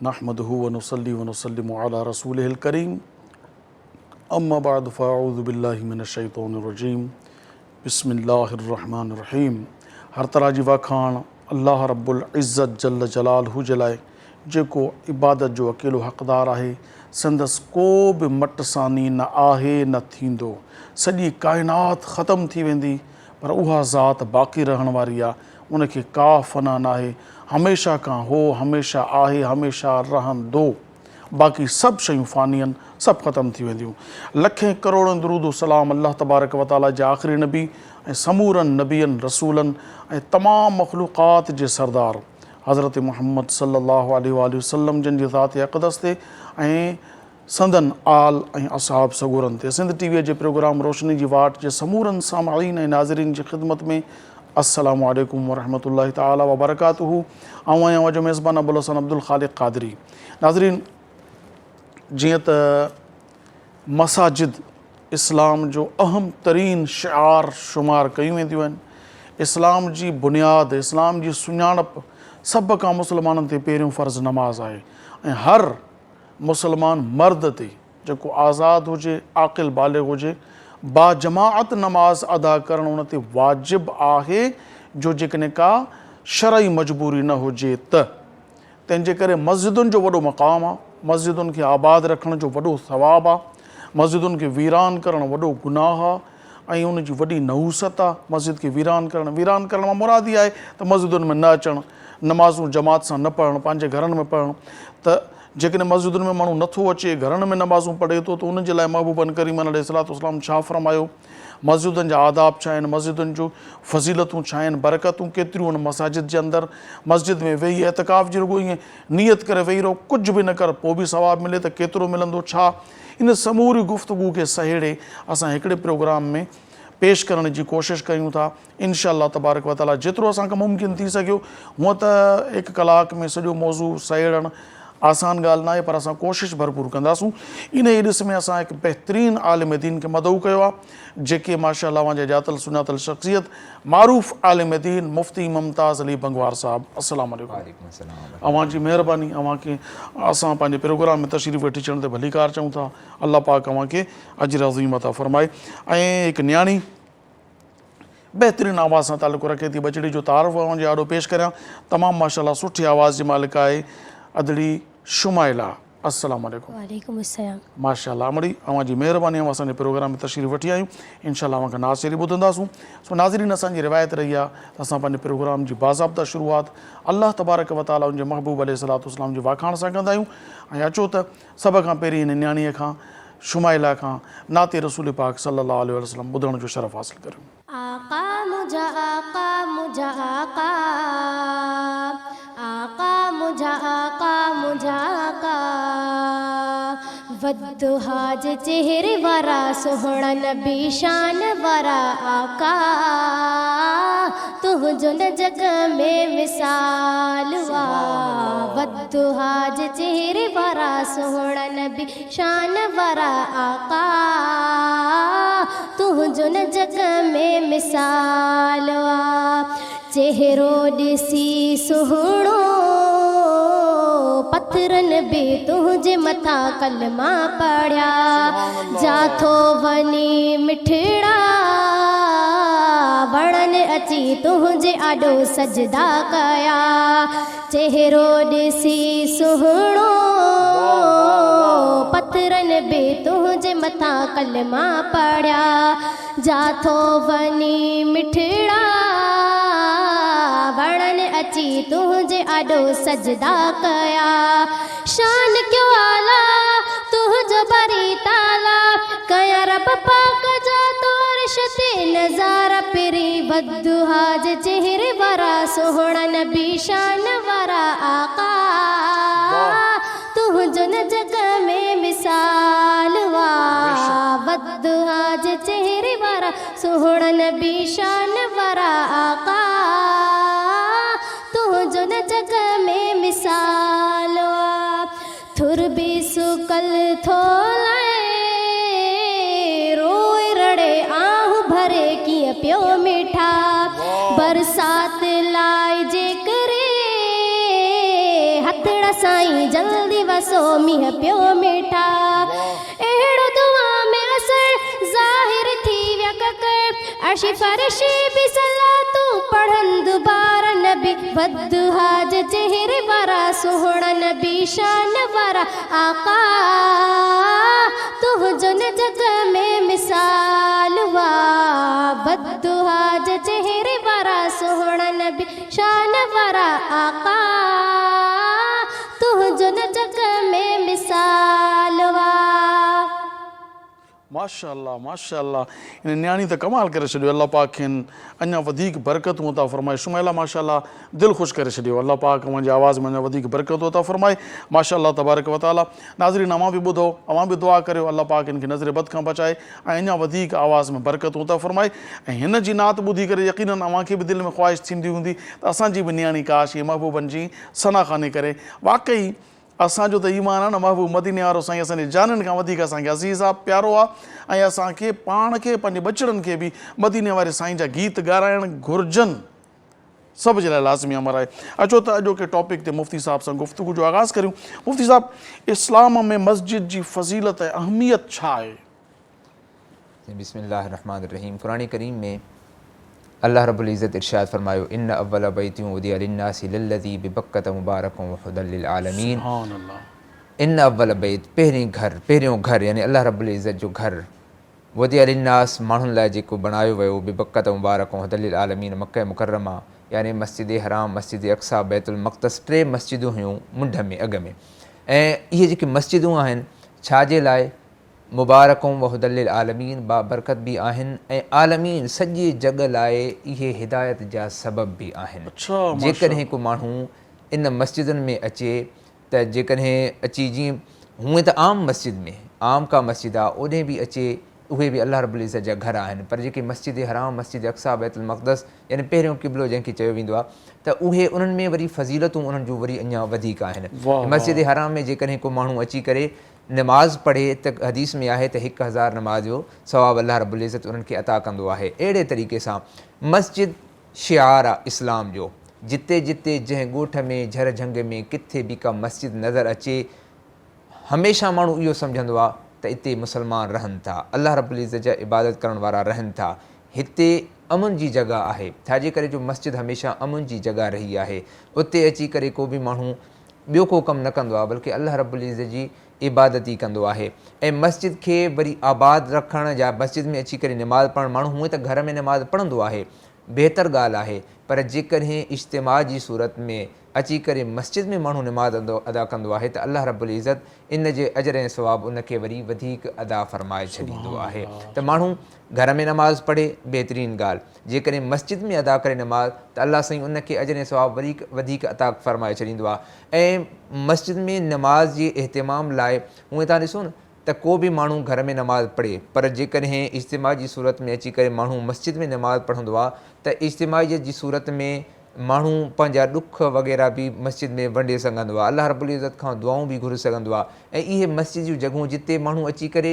نحمده و نصلي و نسلم علي رسوله الڪريم اما بعد فاعوذ بالله من الشيطان الرجيم بسم الله الرحمن الرحيم هر طرح جي واکاڻ الله رب العزت جل جلاله جي لاء جيڪو عبادت جو اڪيلو حقدار آهي سندس ڪو به مٽ ثاني نه آهي نه ٿيندو سڄي ڪائنات ختم ٿي ويندي پر اها ذات باقي رهڻ واري آ، ان کي ڪا فنا ناهي، هميشه کان هو، هميشه آهي، هميشه رهندو. باقي سڀ شيون فاني آهن، سڀ ختم ٿي وينديون. لکين ڪروڙين درود و سلام الله تبارڪ و تعاليٰ جي آخري نبي ۽ سمورن نبين، رسولن ۽ تمام مخلوقات جي سردار حضرت محمد صلي الله عليه واٰله وسلم جن جي ذات اقدس تي ۽ سندن آل ۽ اصحاب سڳورن تي سنڌ ٽي وي جي پروگرام روشني جي واٽ جي سمورن سامعين ۽ ناظرين جي خدمت ۾ السلام عليڪم ورحمة الله تعالي وبرڪاته آئون آهيان اوهان جو ميزبان ابوالحسن عبدالخالق قادري ناظرين جيئن ته مساجد اسلام جو اهم ترين شعار شمار ڪيون وينديون آهن اسلام جي بنياد اسلام جي سڃاڻپ سڀ کان مسلمانن تي پهريون فرض نماز آهي ۽ هر مسلمان مرد تي جيڪو آزاد هجي، عاقل بالغ هجي، باجماعت نماز ادا ڪرڻ ان تي واجب آهي جو جيڪڏهن ڪا شرعي مجبوري نه هجي ته. تنهن جي ڪري مسجدن جو وڏو مقام آ، مسجدن کي آباد رکڻ جو وڏو ثواب آ، مسجدن کي ويران ڪرڻ وڏو گناهه آ ۽ ان جي وڏي نحوست آ، مسجد کي ويران ڪرڻ، ويران ڪرڻ مان مراد هي آهي ته مسجدن ۾ نه اچڻ، نمازون جماعت سان نه پڙهڻ، پنهنجي گهرن ۾ پڙهڻ ته جيڪڏهن مسجدن ۾ ماڻهو نٿو اچي، گهرن ۾ نمازون پڙهي ٿو ته ان جي لاء محبوبن ڪريمن عليه الصلوة والسلام ڇا فرمايو؟ مسجدن جا آداب ڇا آهن؟ مسجدن جون فضيلتون ڇا آهن؟ برڪتون ڪيتريون آهن مساجد جي اندر؟ مسجد ۾ ويهي اعتڪاف جي رڳو ائين نيت ڪري ويهي رهو ڪجهه به نه ڪر پوء به ثواب ملي ته ڪيترو ملندو ڇا؟ ان سموري گفتگو کي سهيڙي اسان هڪڙي پروگرام ۾ پيش ڪرڻ جي ڪوشش ڪيون ٿا. انشاء الله تبارڪ و تعاليٰ جيترو اسان کان ممڪن ٿي سگهيو. هونء ته هڪ ڪلاڪ ۾ سڄو موضوع سهيڙڻ آسان ڳالهه ناهي پر اسان ڪوشش ڀرپور ڪنداسون. انهيء ڏس ۾ اسان هڪ بهترين عالم دين کي مدعو ڪيو آهي جيڪي ماشاء الله اوهان جي ڄاتل سڃاتل شخصيت معروف عالم دين مفتي ممتاز علي بنگوار صاحب السلام عليڪم. وعليڪم السلام ورحمة اوهان جي مهرباني اوهان کي اسان پنهنجي پروگرام ۾ تشريف وٺي اچڻ تي ڀليڪار چئون ٿا. الله پاڪ اوهان کي اجر عظيم عطا فرمائي ۽ هڪ نياڻي بهترين آواز سان تعلق رکي ٿي ٻچڙي جو تعارف اوهان جي آڏو پيش ڪريان تمام ماشاءالله سٺي آواز جي مالڪ آهي ادڙي شمائله السلام عليڪم. وعليڪم السلام. ماشاءالله امڙي اوهان جي مهرباني اوهان اسان جي پروگرام ۾ تشريف وٺي آيون انشاءالله اوهان کان ناز شريف ٻڌنداسون سو ناظرين اسان جي روايت رهي آهي ته اسان پنهنجي پروگرام جي باضابطه شروعات الله تبارڪ وتعالي ان جي محبوب عليه الصلوة والسلام جي واکاڻ سان ڪندا آهيون ۽ اچو ته سڀ کان پهرين هن نياڻيء کان، شمائله کان، نعت رسول پاڪ صلّي الله عليه واٰله وسلّم ٻڌڻ جو شرف حاصل ڪريون. آقا منهنجا آقا منهنجا آقا آقا منهنجا آقا منهنجا آقا والضحيٰ جي چهري وارا سهڻا نبي شان وارا آقا تنهنجو نه جڳ ۾ مثال آ. والضحيٰ جي چهري وارا سهڻا نبي شان وارا آقا تنهنجو نه جڳ ۾ مثال آ. چهرو ڏسي سهڻو پٿرن به تنهنجي مٿان ڪلما پڙهيا جا ٿو وڃي مٺڙا وڻن اچي تنهنجي آڏو سجدا ڪيا چهرو ڏسي سهڻو پٿرن به تنهنجي مٿان ڪلما پڙهيا جا ٿو وڃي مٺڙا وڻن اچي تنهنجي آڏو سجدا ڪيا شان ڪيو اعليٰ تنهنجو باري تعاليٰ ڪيا رب پاڪ جا تو عرش تي نظارا پرين والضحيٰ جي چهري وارا سهڻا نبي شان وارا آقا تنهنجو نه جڳ ۾ مثال آ. والضحيٰ جي چهري وارا سهڻا نبي شان وارا آقا تنهنجو نه جڳ ۾ مثال آ. ٿر به سڪل ٿو لئي روئي رڙي آهون ڀري ڪيئن پيو مٺا برسات لاء جيڪري هٿڙا سائين جلدي. وسو مينهن پيو مٺا. اهڙو دعا ۾ اثر، ظاهر ٿي ويا ڪڪر. عرش فرش به صلاتون پڙهن دوباره نبي بدها جي چهري وارا سهڻا نبي شان وارا آقا تنهنجو نه جڳ ۾ مثال وا بدها جي چهري وارا سهڻا نبي شان وارا آقا تنهنجو نه جڳ ۾ مثال وا. ماشاء الله ماشاء الله ان نياڻي ته ڪمال ڪري ڇڏيو الله پاڪ کين اڃا وڌيڪ برڪتون عطا فرمائي شمائله ماشاء الله دل خوش ڪري ڇڏيو الله پاڪ اوهان جي آواز ۾ اڃا وڌيڪ برڪتون عطا فرمائي ماشاء الله تبارڪ وتعالي ناظرين اوهان به ٻڌو اوهان به دعا ڪريو الله پاڪ ان کي نظر بد کان بچائي ۽ اڃا وڌيڪ آواز ۾ برڪتون عطا فرمائي ۽ هن جي نعت ٻڌي ڪري يقينن اوهان کي به دل ۾ خواهش ٿيندي هوندي ته اسان جي به نياڻي ڪاش ائين محبوبن جي ثنا خواني ڪري واقعي اسان جو ته ايمان آ نه محبوب مديني وارو سائين اسان جي جانين کان وڌيڪ اسان کي عزيز آ پيارو آ ۽ اسان کي پاڻ کي پنهنجي ٻچڙن کي به مديني واري سائين جا گيت ڳارائڻ گهرجن سڀ جي لاء لازمي امر آهي اچو ته اڄوڪي ٽاپڪ تي مفتي صاحب سان گفتگو جو آغاز ڪريون مفتي صاحب اسلام ۾ مسجد جي فضيلت ۽ اهميت ڇا آهي؟ بسم الله الرحمٰن الرحيم قرآن ڪريم ۾ الله رب العزت ارشاد فرمايو ان اول بيت وضع للناس للذي ببڪة مبارڪ وهدي للعالمين سبحان الله ان اول بيت پهرين گهر پهريون گهر يعني الله رب العزت جو گهر وضع للناس ماڻهن لاء جيڪو بڻايو ويو ببڪة مبارڪ وهدي للعالمين مڪه مڪرمه يعني مسجد حرام مسجد اقصيٰ بيت المقدس ٽي مسجدون هيون منڍ ۾ اڳ ۾ ۽ اهي جيڪي مسجدون آهن ڇا جي لاء مبارڪ و هدي للعالمين بابرڪت به آهن ۽ عالمين، سڄي جڳ، لاء اهي هدايت جا سبب به آهن. جيڪڏهن ڪو ماڻهو ان مسجدن ۾ اچي ته جيڪڏهن اچي جيئن هونئن ته عام مسجد ۾ عام ڪا مسجد آ اوڏهين به اچي اهي به الله رب العزت جا گهر آهن پر جيڪي مسجد حرام مسجد اقصيٰ بيت المقدس يعني پهريون قبلو جنهن کي چيو ويندو آ ته اهي انهن ۾ وري فضيلتون انهن جون وري اڃا وڌيڪ آهن مسجد حرام ۾ جيڪڏهن ڪو ماڻهو اچي ڪري نماز پڙهي ته حديث ۾ آهي ته 1000 نماز جو ثواب الله رب العزت انهن کي عطا ڪندو آهي. اهڙي طريقي سان مسجد شعار آ اسلام جو. جتي جتي جنهن ڳوٺ ۾ جهر جهنگ ۾ ڪٿي به ڪا مسجد نظر اچي هميشه ماڻهو اهو سمجهندو آ ته اتي مسلمان رهن ٿا الله رب العزت جا عبادت ڪرڻ وارا رهن ٿا هتي امن جي جڳهه آهي ڇاجي ڪري جو مسجد هميشه امن جي جڳهه رهي آهي اتي اچي ڪري ڪو به ماڻهو ٻيو ڪو ڪم نه ڪندو آهي بلڪه الله رب العزت جي عبادت ئي ڪندو آهي ۽ مسجد کي وري آباد رکڻ يا مسجد ۾ اچي ڪري نماز پڙهڻ ماڻهو هونئن ته گهر ۾ نماز پڙهندو آهي بهتر ڳالهه آهي پر جيڪڏهن اجتماع جي صورت ۾ اچي ڪري مسجد ۾ ماڻهو نماز ادا ڪندو آهي ته الله رب العزت ان جي اجر ۽ ثواب ان کي وري وڌيڪ ادا فرمائي ڇڏيندو آهي ته ماڻهو گهر ۾ نماز پڙهي بهترين ڳالهه جيڪڏهن مسجد ۾ ادا ڪري نماز ته الله سائين ان کي اجر ۽ ثواب وري وڌيڪ عطا فرمائي ڇڏيندو آهي ۽ مسجد ۾ نماز جي اهتمام لاء هونئن توهان ڏسو نه ته ڪو به ماڻهو گهر ۾ نماز پڙهي پر جيڪڏهن اجتماع جي صورت ۾ اچي ڪري ماڻهو مسجد ۾ نماز پڙهندو آهي ته اجتماعيت جي صورت ۾ ماڻهو پنهنجا ڏک وغيره به مسجد ۾ ونڊي سگهندو آهي الله رب العزت کان دعائون به گهري سگهندو آهي ۽ اهي مسجد جون جڳهون جتي ماڻهو اچي ڪري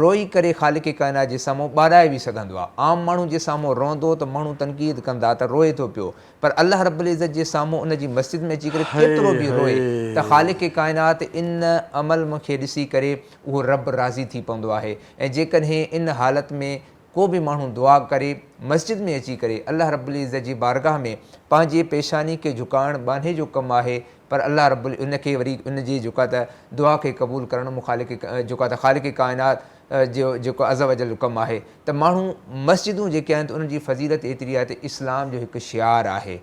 روئي ڪري خالق ڪائنات جي سامهون ٻاڏائي به سگهندو آهي عام ماڻهو جي سامهون روئندو ته ماڻهو تنقيد ڪندا ته روئي ٿو پيو پر الله رب العزت جي سامهون ان جي مسجد ۾ اچي ڪري ڪيترو به روئي ته خالق ڪائنات ان عمل کي ڏسي ڪري اهو رب راضي ٿي پوندو آهي ۽ جيڪڏهن ان حالت ۾ ڪو به ماڻهو دعا ڪري مسجد ۾ اچي ڪري الله رب العزت جي بارگاهه ۾ پنهنجي پيشاني کي جهڪائڻ ٻانهي جو ڪم آهي پر الله رب ان کي وري ان جي جيڪا ته دعا کي قبول ڪرڻ مخالق جيڪا ته خالق ڪائنات جو جيڪو عز وجل جو ڪم آهي ته ماڻهو مسجدون جيڪي آهن ته انهن جي فضيلت ايتري آهي ته اسلام جو هڪ شعار آهي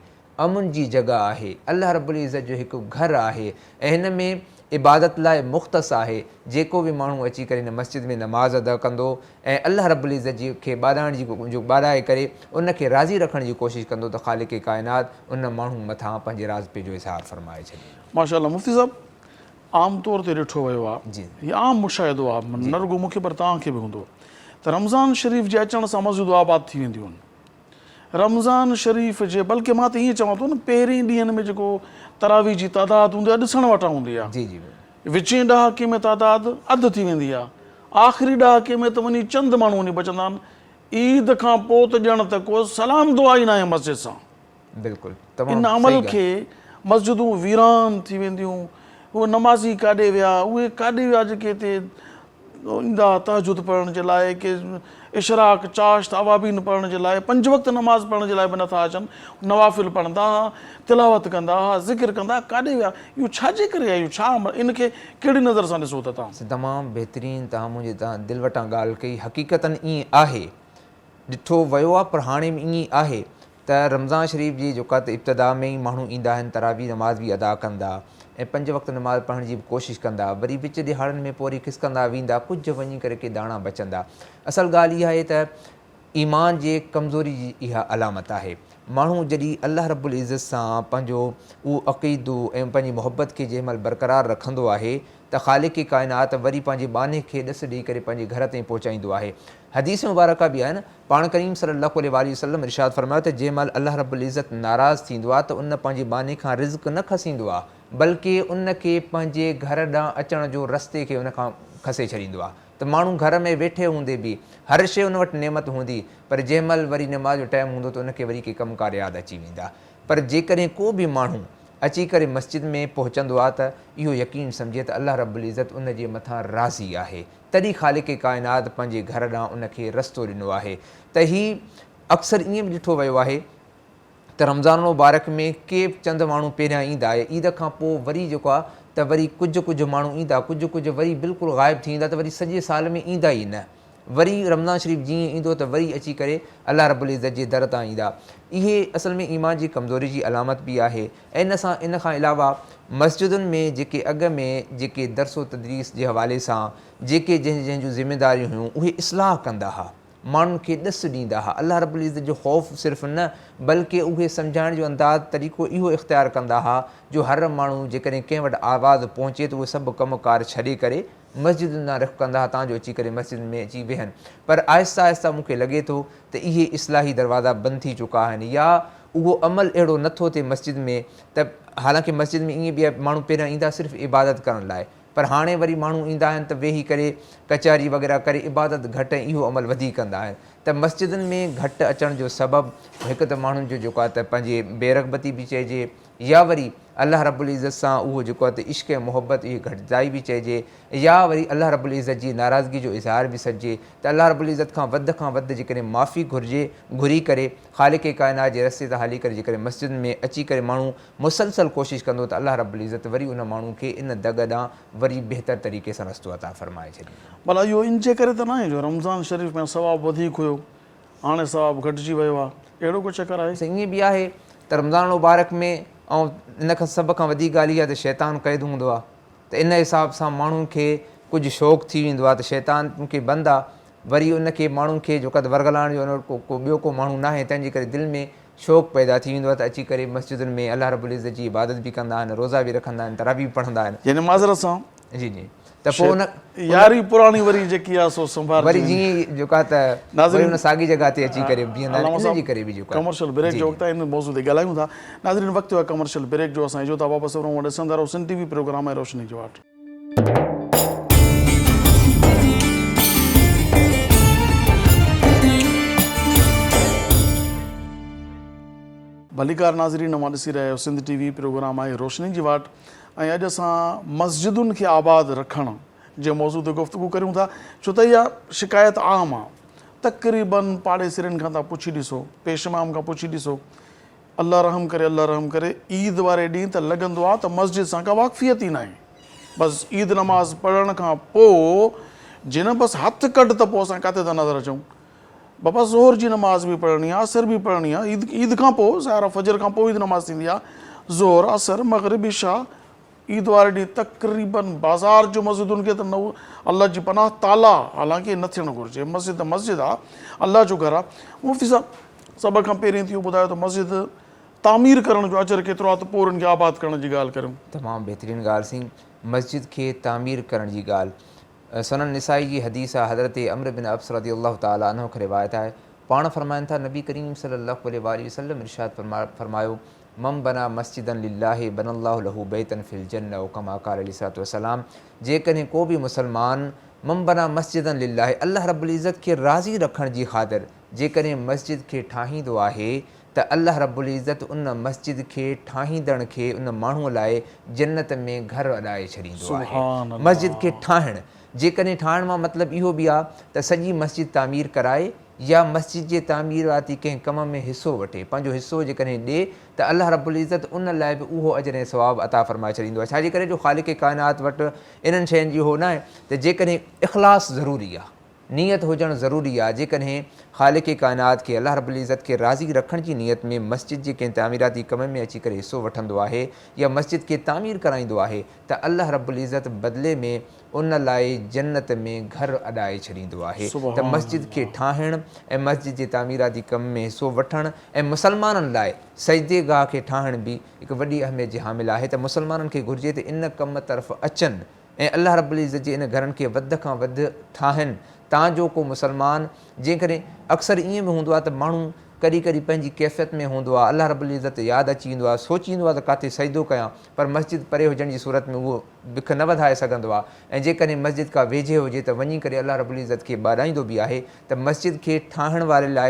امن جي جڳهه آهي، الله رب العزت جو هڪ گهر آهي ۽ هن ۾ عبادت لاء مختص آهي، جيڪو به ماڻهو اچي ڪري هن مسجد ۾ نماز ادا ڪندو ۽ الله رب العزت جي کي ٻاڏائڻ جي جو ٻاڏائي ڪري ان کي راضي رکڻ جي ڪوشش ڪندو ته خالق ڪائنات ان ماڻهو مٿان پنهنجي راضپي جو اظهار فرمائي ڇڏيندو. ماشاء الله مفتي صاحب عام طور تي ڏٺو ويو آهي هي عام مشاهدو آهي نه رڳو مون کي پر توهان کي به هوندو ته رمضان شريف جي اچڻ سان مسجدون آباد ٿي وينديون آهن رمضان شريف جي بلڪه مان ته ائين چوان ٿو نه پهرين ڏينهن ۾ جيڪو تراويح جي تعداد هوندي آهي ڏسڻ وٽان هوندي آهي جي جي وچين ڏهاڪي ۾ تعداد اڌ ٿي ويندي آهي آخري ڏهاڪي ۾ ته وڃي چند ماڻهو وڃي بچندا آهن عيد کان پوء ته ڄڻ ته ڪو سلام دعا ئي ناهي مسجد سان بلڪل ان عمل کي مسجدون ويران ٿي وينديون. هو نمازي ڪاڏي ويا، اهي ڪاڏي ويا جيڪي هتي ايندا ها تهجد پڙهڻ جي لاء، ڪي اشراق، چاشت، اوابين پڙهڻ جي لاء، پنج وقت نماز پڙهڻ جي لاء به نٿا اچن، نوافل پڙهندا ها، تلاوت ڪندا ها، ذڪر ڪندا ها، ڪاڏي ويا؟ اهو ڇا جي ڪري آهي؟ اهو ڇا عمل؟ ان کي ڪهڙي نظر سان ڏسو ٿا توهان؟ تمام بهترين توهان منهنجي تان دل وٽان ڳالهه ڪئي حقيقتن ائين آهي ڏٺو ويو آهي پر هاڻي به ائين ئي آهي ته رمضان شريف جي جيڪا ته ابتدا ۾ ئي ماڻهو ايندا آهن تراويح نماز به ادا ڪندا ۽ پنج وقت نماز پڙهڻ جي به ڪوشش ڪندا وري وچ ڏهاڙن ۾ پوء وري کسڪندا ويندا ڪجهه وڃي ڪري ڪي داڻا بچندا اصل ڳالهه اها آهي ته ايمان جي ڪمزوري جي اها علامت آهي ماڻهو جڏهن الله رب العزت سان پنهنجو اهو عقيدو ۽ پنهنجي محبت کي جنهن مهل برقرار رکندو آهي ته خالق ڪائنات وري پنهنجي ٻانهي کي ڏس ڏئي ڪري پنهنجي گهر تائين پهچائيندو آهي حديث مبارڪه به آهي نه پاڻ ڪريم صلي الله عليه واٰله وسلم ارشاد فرمايو ته جنهن مهل الله رب العزت ناراض ٿيندو آهي ته ان پنهنجي ٻانهي کان رزق نه کسيندو آهي بلڪه ان کي پنهنجي گهر ڏانهن اچڻ جو رستي کي ان کان کسي ڇڏيندو آهي ته ماڻهو گهر ۾ ويٺي هوندي به هر شيء ان وٽ نعمت هوندي پر جنهن مهل وري نماز جو ٽائيم هوندو ته ان کي وري ڪي ڪم ڪار ياد اچي ويندا پر جيڪڏهن ڪو به ماڻهو اچي ڪري مسجد ۾ پهچندو آهي ته اهو يقين سمجهي ته الله رب العزت ان جي مٿان راضي آهي تڏهن خالق ڪائنات پنهنجي گهر ڏانهن ان کي رستو ڏنو آهي ته هي اڪثر ائين به ڏٺو ويو آهي ته رمضان المبارڪ ۾ ڪي چند ماڻهو پهريان ايندا ۽ عيد کان پوء وري جيڪو آهي ته وري ڪجهه ڪجهه ماڻهو ايندا ڪجهه ڪجهه وري بلڪل غائب ٿي ويندا ته وري سڄي سال ۾ ايندا ئي نه وري رمضان شريف جيئن ايندو ته وري اچي ڪري الله رب العزت جي در تان ايندا. اهي اصل ۾ ايمان جي ڪمزوري جي علامت به آهي ۽ ان سان ان کان علاوه مسجدن ۾ جيڪي اڳ ۾ جيڪي درس و تدريس جي حوالي سان جيڪي جنهن جنهن جون ذميداريون هيون اهي اصلاح ڪندا ها ماڻهن کي ڏس ڏيندا ها الله رب العزت جو خوف صرف نه بلڪه اهي سمجهائڻ جو انداز طريقو اهو اختيار ڪندا ها جو هر ماڻهو جيڪڏهن ڪنهن وٽ آواز پهچي ته اهي سڀ ڪم ڪار ڇڏي ڪري مسجدن ڏانهن رخ ڪندا ها تان جو اچي ڪري مسجدن ۾ اچي ويهن پر آهستي آهستي مون کي لڳي ٿو ته اهي اصلاحي دروازا بند ٿي چڪا آهن يا اهو عمل اهڙو نه ٿو ٿئي مسجد ۾ ته حالانڪه مسجد ۾ ائين به آهي ماڻهو پهريان ايندا صرف عبادت ڪرڻ لاء پر هاڻي وري ماڻهو ايندا آهن ته ويهي ڪري ڪچهري وغيره ڪري عبادت گهٽ ۽ اهو عمل وڌيڪ ڪندا آهن ته مسجدن ۾ گهٽ اچڻ جو سبب هڪ ته ماڻهن جو جيڪو آهي ته پنهنجي بي رغبتي به چئجي يا وري الله رب العزت سان اهو جيڪو آهي ته عشق ۽ محبت اهي گهٽتائي به چئجي يا وري الله رب العزت جي ناراضگي جو اظهار به سڏجي ته الله رب العزت کان وڌ کان وڌ جيڪڏهن معافي گهرجي گهري ڪري خالق ڪائنات جي رستي تان هلي ڪري جيڪڏهن مسجدن ۾ اچي ڪري ماڻهو مسلسل ڪوشش ڪندو ته الله رب العزت وري ان ماڻهو کي ان دڳ ڏانهن وري بهتر طريقي سان رستو عطا فرمائي ڇڏيندو. ڀلا اهو ان جي ڪري ته ناهي جو رمضان شريف ۾ ثواب وڌيڪ هيو هاڻي ثواب گهٽجي ويو آهي اهڙو ڪو چڪر آهي؟ سائين ائين به آهي ته رمضان المبارڪ ۾ ۽ ان کان سڀ کان وڌيڪ ڳالهه اها ته شيطان قيد هوندو آهي ته ان حساب سان ماڻهن کي ڪجهه شوق ٿي ويندو آهي ته شيطان کي بند آهي وري ان کي ماڻهن کي جو قد ورغلائڻ جو ان وٽ ڪو ٻيو ڪو ماڻهو ناهي تنهن جي ڪري دل ۾ شوق پيدا ٿي ويندو آهي ته اچي ڪري مسجدن ۾ الله رب العزت جي عبادت به ڪندا آهن روزا به رکندا آهن تراويح به پڙهندا آهن. يعني معذرت سان جي جي ته پوء ان ياري پراڻي وري جيڪي آ سو سنڀارجي وري جيئن جيڪا ته وري ان ساڳي جڳهه تي اچي ڪري بيهندا آهن ان جي ڪري به جيڪو ڪمرشل بريڪ جو وقت آهي ان موضوع تي ڳالهايون ٿا ناظرين وقت ٿيو آهي ڪمرشل بريڪ جو اسان اچون ٿا واپس ورون ڏسندا رهو سنڌ ٽي وي پروگرام ۽ روشني جو واٽ. ڀليڪار ناظرين اوهان ڏسي رهيا آهيو سنڌ ٽي وي پروگرام آهي روشني جي واٽ ۽ اڄ اسان مسجدن کي آباد رکڻ جي موضوع تي گفتگو ڪريون ٿا ڇو ته اها شڪايت عام آ تقريبن پاڙيسرين کان تان پڇي ڏسو پيش امام کان پڇي ڏسو الله رحم ڪري الله رحم ڪري عيد واري ڏينهن ته لڳندو آ ته مسجد سان ڪا واقفيت ئي ناهي بس عيد نماز پڙهڻ کان پوء جي نه بس هٿ ڪڍ ته پوء اسان ڪاٿي ٿا نظر اچون بابا ظهر جي نماز به پڙهڻي آ عصر به پڙهڻي آ عيد عيد کان پوء ظاهر آ فجر کان پوء عيد نماز ٿيندي آ ظهر عصر مغرب عشاء عيد واري ڏينهن تقريبن بازار جو مسجدن کي ته نه الله جي پناهه تالا حالانڪه نه ٿيڻ گهرجي مسجد ته مسجد آ الله جو گهر آ مفتي صاحب سڀ کان پهرين ته اهو ٻڌايو ته مسجد تعمير ڪرڻ جو اجر ڪيترو آ ته پوء انهن کي آباد ڪرڻ جي ڳالهه ڪريون. تمام بهترين ڳالهه سائين مسجد کي تعمير ڪرڻ جي ڳالهه سنن نسائي جي حديث آ حضرت عمرو بن عبس رضي الله تعالٰي عنه کان روايت آهي پاڻ فرمائن ٿا نبي ڪريم صلي الله عليه واٰله وسلم ارشاد فرمايو من بنا مسجدا لله بنا الله له بيتا في الجنه او ڪما قال عليه الصلوة والسلام جيڪڏهن ڪو به مسلمان من بنا مسجدا لله الله رب العزت کي راضي رکڻ جي خاطر جيڪڏهن مسجد کي ٺاهيندو آهي ته الله رب العزت ان مسجد کي ٺاهيندڙ کي ان ماڻهوء لاء جنت ۾ گهر اڏائي ڇڏيندو آهي. مسجد کي ٺاهڻ، جيڪڏهن ٺاهڻ مان مطلب اهو به آ ته سڄي مسجد تعمير ڪرائي يا مسجد جي تعميراتي ڪنهن ڪم ۾ حصو وٺي، پنهنجو حصو جيڪڏهن ڏي ته الله رب العزت ان لاء به اهو اجر ۽ ثواب عطا فرمائي ڇڏيندو آهي. ڇاجي ڪري جو خالق ڪائنات وٽ انهن شين جي هو ناهي ته جيڪڏهن اخلاص ضروري آ. نيت هجڻ ضروري آ، جيڪڏهن خالق ڪائنات کي، الله رب العزت کي راضي رکڻ جي نيت ۾ مسجد جي ڪنهن تعميراتي ڪم ۾ اچي ڪري حصو وٺندو آهي يا مسجد کي تعمير ڪرائيندو آهي ته الله رب العزت بدلي ۾ ان لاء جنت ۾ گهر اڏائي ڇڏيندو آهي ته مسجد کي ٺاهڻ ۽ مسجد جي تعميراتي ڪم ۾ حصو وٺڻ ۽ مسلمانن لاء سجدي گاهه کي ٺاهڻ به هڪ وڏي اهميت جي حامل آهي ته مسلمانن کي گهرجي ته ان ڪم طرف اچن ۽ الله رب العزت جي ان گهرن کي وڌ کان وڌ ٺاهن تان جو ڪو مسلمان جيڪڏهن اڪثر ائين به هوندو آهي ته ماڻهو ڪڏهن ڪڏهن پنهنجي ڪيفيت ۾ هوندو آهي الله رب العزت ياد اچي ويندو آهي سوچيندو آهي ته ڪاٿي سجدو ڪيان پر مسجد پري هجڻ جي صورت ۾ اهو بک نه وڌائي سگهندو آهي ۽ جيڪڏهن مسجد ڪا ويجهي هجي ته وڃي ڪري الله رب العزت کي ٻاڏائيندو به آهي ته مسجد کي ٺاهڻ واري لاء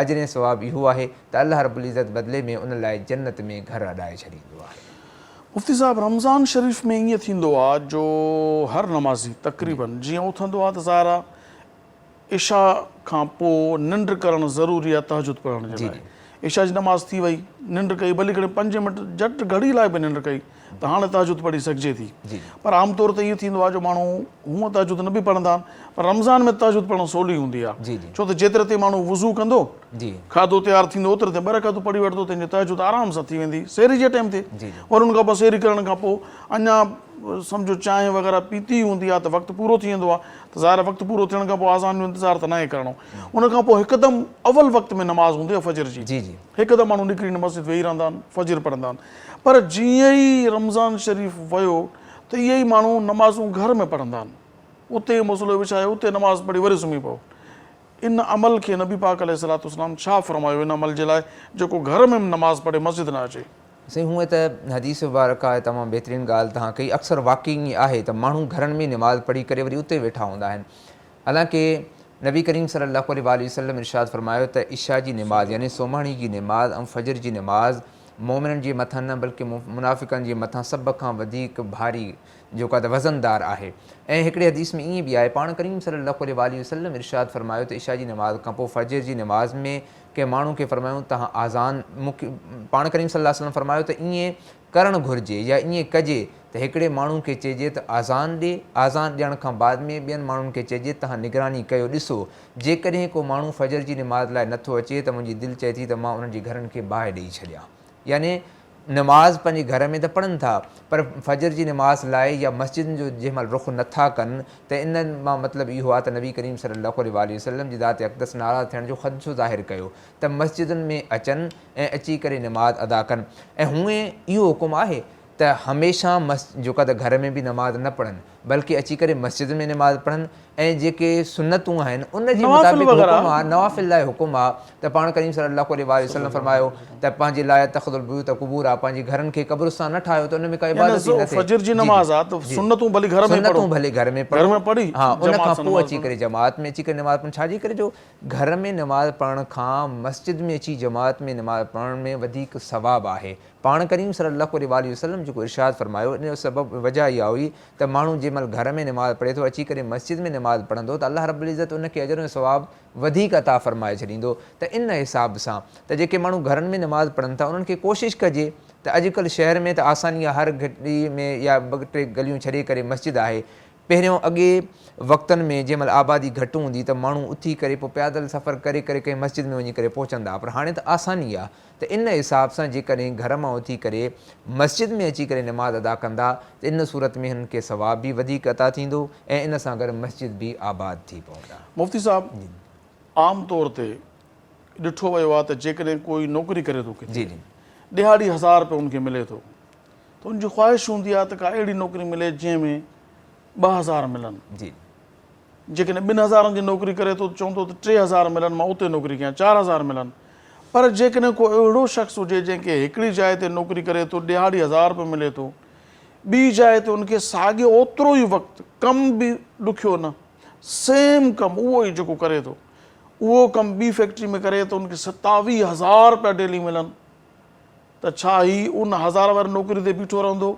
اجر ۽ ثواب اهو آهي ته الله رب العزت بدلي ۾ ان لاء جنت ۾ گهر اڏائي ڇڏيندو آهي. مفتي صاحب رمضان شريف ۾ ائين ٿيندو آ جو هر نمازي تقريبن جيئن اٿندو آ ته ظاهر آ عشاء کان پو ننڊ ڪرڻ ضروري آ تهجد پڙهڻ جي لاء عشاء جي نماز ٿي وئي ننڊ ڪئي ڀلي کڻي پنج منٽ جهٽ گهڙي لاء به ننڊ ڪئي ته هاڻي تهجد پڙهي سگهجي ٿي پر عام طور تي اهو ٿيندو آ جو ماڻهو هونء تهجد نه به پڙهندا آهن پر رمضان ۾ تهجد پڙهڻ سولي هوندي آ ڇو ته جيتري تائين ماڻهو وضو ڪندو کاڌو تيار ٿيندو اوتري تائين ٻه رڪعتون پڙهي وٺندو تنهن جي تهجد آرام سان ٿي ويندي سحري جي ٽائيم تي وري ان کان پوء سحري ڪرڻ کان پوء اڃا سمجهو چانهه وغيره پيتي ئي هوندي آهي ته وقت پورو ٿي ويندو آهي ته ظاهر آهي وقت پورو ٿيڻ کان پوء آذان جو انتظار ته ناهي ڪرڻو ان کان پوء هڪدم اول وقت ۾ نماز هوندي آهي فجر جي هڪدم ماڻهو نڪري مسجد ويهي رهندا آهن فجر پڙهندا آهن پر جيئن ئي رمضان شريف ويو ته اهي ئي ماڻهو نمازون گهر ۾ پڙهندا آهن اتي مصلو وڇائي اتي نماز پڙهي وري سمهي پئو ان عمل کي نبي پاڪ عليه الصلوة والسلام ڇا فرمايو ان عمل جي لاء جيڪو گهر ۾ نماز پڙهي مسجد نه اچي. سائين هونئن ته حديث مبارڪه آهي تمام بهترين ڳالهه توهان ڪئي اڪثر واقعي ائين آهي ته ماڻهو گهرن ۾ نماز پڙهي ڪري وري اتي ويٺا هوندا آهن حالانڪه نبي ڪريم صلي الله عليه واٰله وسلم ارشاد فرمايو ته عشاء جي نماز يعني سومهڻي جي نماز ۽ فجر جي نماز مؤمنن جي مٿان نه بلڪه منافقن جي مٿان سڀ کان وڌيڪ ڀاري جيڪو آهي ته وزندار آهي ۽ هڪڙي حديث ۾ ائين به آهي پاڻ ڪريم صلي الله عليه واٰله وسلم ارشاد فرمايو ته عشاء جي نماز کان پوء فجر جي نماز ۾ ڪنهن ماڻهو کي فرمايو توهان آذان مون کي پاڻ ڪريم صلي الله عليه وسلم فرمايو ته ائين ڪرڻ گهرجي يا ائين ڪجي ته هڪڙي ماڻهو کي چئجي ته آذان ڏي آذان ڏيڻ کان بعد ۾ ٻين ماڻهن کي چئجي توهان نگراني ڪيو ڏسو جيڪڏهن ڪو ماڻهو فجر جي نماز لاء نٿو اچي ته منهنجي دل چئي ٿي ته مان انهن جي گهرن کي باهه ڏئي ڇڏيان يعني نماز پنهنجي گهر ۾ ته پڙهن ٿا پر فجر جي نماز لاء يا مسجدن جو جنهن مهل رخ نه ٿا ڪن ته ان مان مطلب اهو آهي ته نبي ڪريم صلي الله عليه واٰله وسلم جي ذات اقدس ناراض ٿيڻ جو خدشو ظاهر ڪيو ته مسجدن ۾ اچن ۽ اچي ڪري نماز ادا ڪن ۽ هونئن اهو حڪم آهي ته هميشه جيڪو آهي ته گهر ۾ به نماز نه پڙهن بلڪه اچي ڪري مسجد ۾ نماز پڙهن ۽ جيڪي سنتون آهن ان جي مطابق حڪم آهي نوافل لاء حڪم آهي ته پاڻ ڪريم صلي الله عليه واٰله وسلم فرمايو ته پنهنجي لا يتخذوا البيوت قبورا پنهنجي گهرن کي قبرستان نه ٺاهيو ته ان ۾ ڪا عبادت ئي نه ٿئي فجر جي نماز آهي ته سنتون ڀلي گهر ۾ پڙهو سنتون ڀلي گهر ۾ پڙهو گهر ۾ پڙهي ها ان کان پوء اچي ڪري جماعت ۾ اچي ڪري نماز پڙهن ڇا جي ڪري جو گهر ۾ نماز پڙهڻ کان مسجد ۾ اچي جماعت ۾ نماز پڙهڻ ۾ وڌيڪ ثواب آهي پاڻ ڪريم صلي الله عليه واٰله وسلم جيڪو ارشاد فرمايو ان جو سبب وجه اها هئي ته ماڻهو جنهن مهل گهر ۾ نماز پڙهي ٿو اچي ڪري مسجد ۾ نماز پڙهندو ته الله رب العزت ان کي اجر ۽ ثواب وڌيڪ عطا فرمائي ڇڏيندو ته ان حساب سان ته جيڪي ماڻهو گهرن ۾ نماز پڙهن ٿا انهن کي ڪوشش ڪجي ته اڄڪلهه شهر ۾ ته آساني آهي هر گهٽي ۾ يا ٻه ٽي گليون ڇڏي ڪري مسجد آهي پهريون اڳي وقتن ۾ جنهن مهل آبادي گهٽ هوندي ته ماڻهو اٿي ڪري پوء پيادل سفر ڪري ڪري ڪنهن مسجد ۾ وڃي ڪري پهچندا پر هاڻي ته آساني آ ته ان حساب سان جيڪڏهن گهر مان اٿي ڪري مسجد ۾ اچي ڪري نماز ادا ڪندا ته ان صورت ۾ هنن کي ثواب به وڌيڪ عطا ٿيندو ۽ ان سان گڏ مسجد به آباد ٿي پوندا. مفتي صاحب عام طور تي ڏٺو ويو آ ته جيڪڏهن ڪوئي نوڪري ڪري ٿو ڪٿي ڏهاڙي هزار رپيو ان کي ملي ٿو ته ان جي خواهش هوندي آهي ته ڪا اهڙي نوڪري ملي جنهن ۾ 2000 ملن. جي. جيڪڏهن ٻن هزارن جي نوڪري ڪري ٿو ته چوندو ته 3000 ملن مان اتي نوڪري ڪيان 4000 ملن. پر جيڪڏهن ڪو اهڙو شخص هجي جنهن کي هڪڙي جاء تي نوڪري ڪري ٿو ڏهاڙي هزار رپيو ملي ٿو ٻي جاء تي ان کي ساڳيو اوترو ئي وقت ڪم به ڏکيو نه سيم ڪم اهو ئي جيڪو ڪري ٿو. اهو ڪم ٻي فيڪٽري ۾ ڪري ته ان کي 27000 رپيا ڊيلي ملن ته ڇا هي ان هزار واري نوڪري تي بيٺو رهندو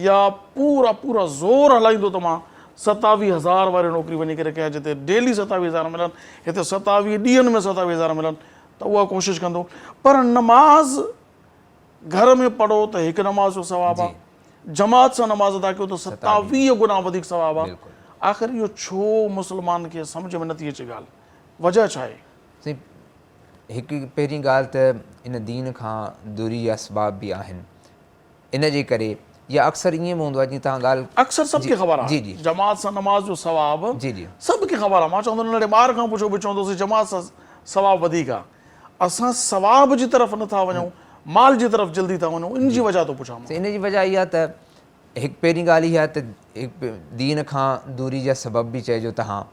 يا پورا پورا زور هلائيندو ته مان 27000 واري نوڪري وڃي ڪري ڪيان جتي ڊيلي 27000 ملن هتي 27 ڏينهن ۾ 27000 ملن ته اها ڪوشش ڪندو پر نماز گهر ۾ پڙهو ته هڪ نماز جو ثواب آ جماعت سان نماز ادا ڪيو ته 27 گنا وڌيڪ ثواب آ آخر اهو ڇو مسلمان کي سمجهه ۾ نٿي اچي ڳالهه وجهه ڇا آهي؟ سائين هڪ پهرين ڳالهه ته ان دين کان دوري جا اسباب به آهن ان جي ڪري يا اڪثر ائين به هوندو آهي جيئن توهان ڳالهه اڪثر سڀ کي خبر آهي جماعت سان نماز جو ثواب سڀ کي خبر آهي مان چوندو ننڍڙي ٻار کان پڇو به چوندو سائين جماعت سان ثواب وڌيڪ آهي اسان ثواب جي طرف نه ٿا وڃون مال جي طرف جلدي ٿا وڃون ان جي وجهه ٿو پڇان مان. ان جي وجهه اها ته هڪ پهرين ڳالهه اها ته هڪ دين کان دوري جا سبب به چئجو تهان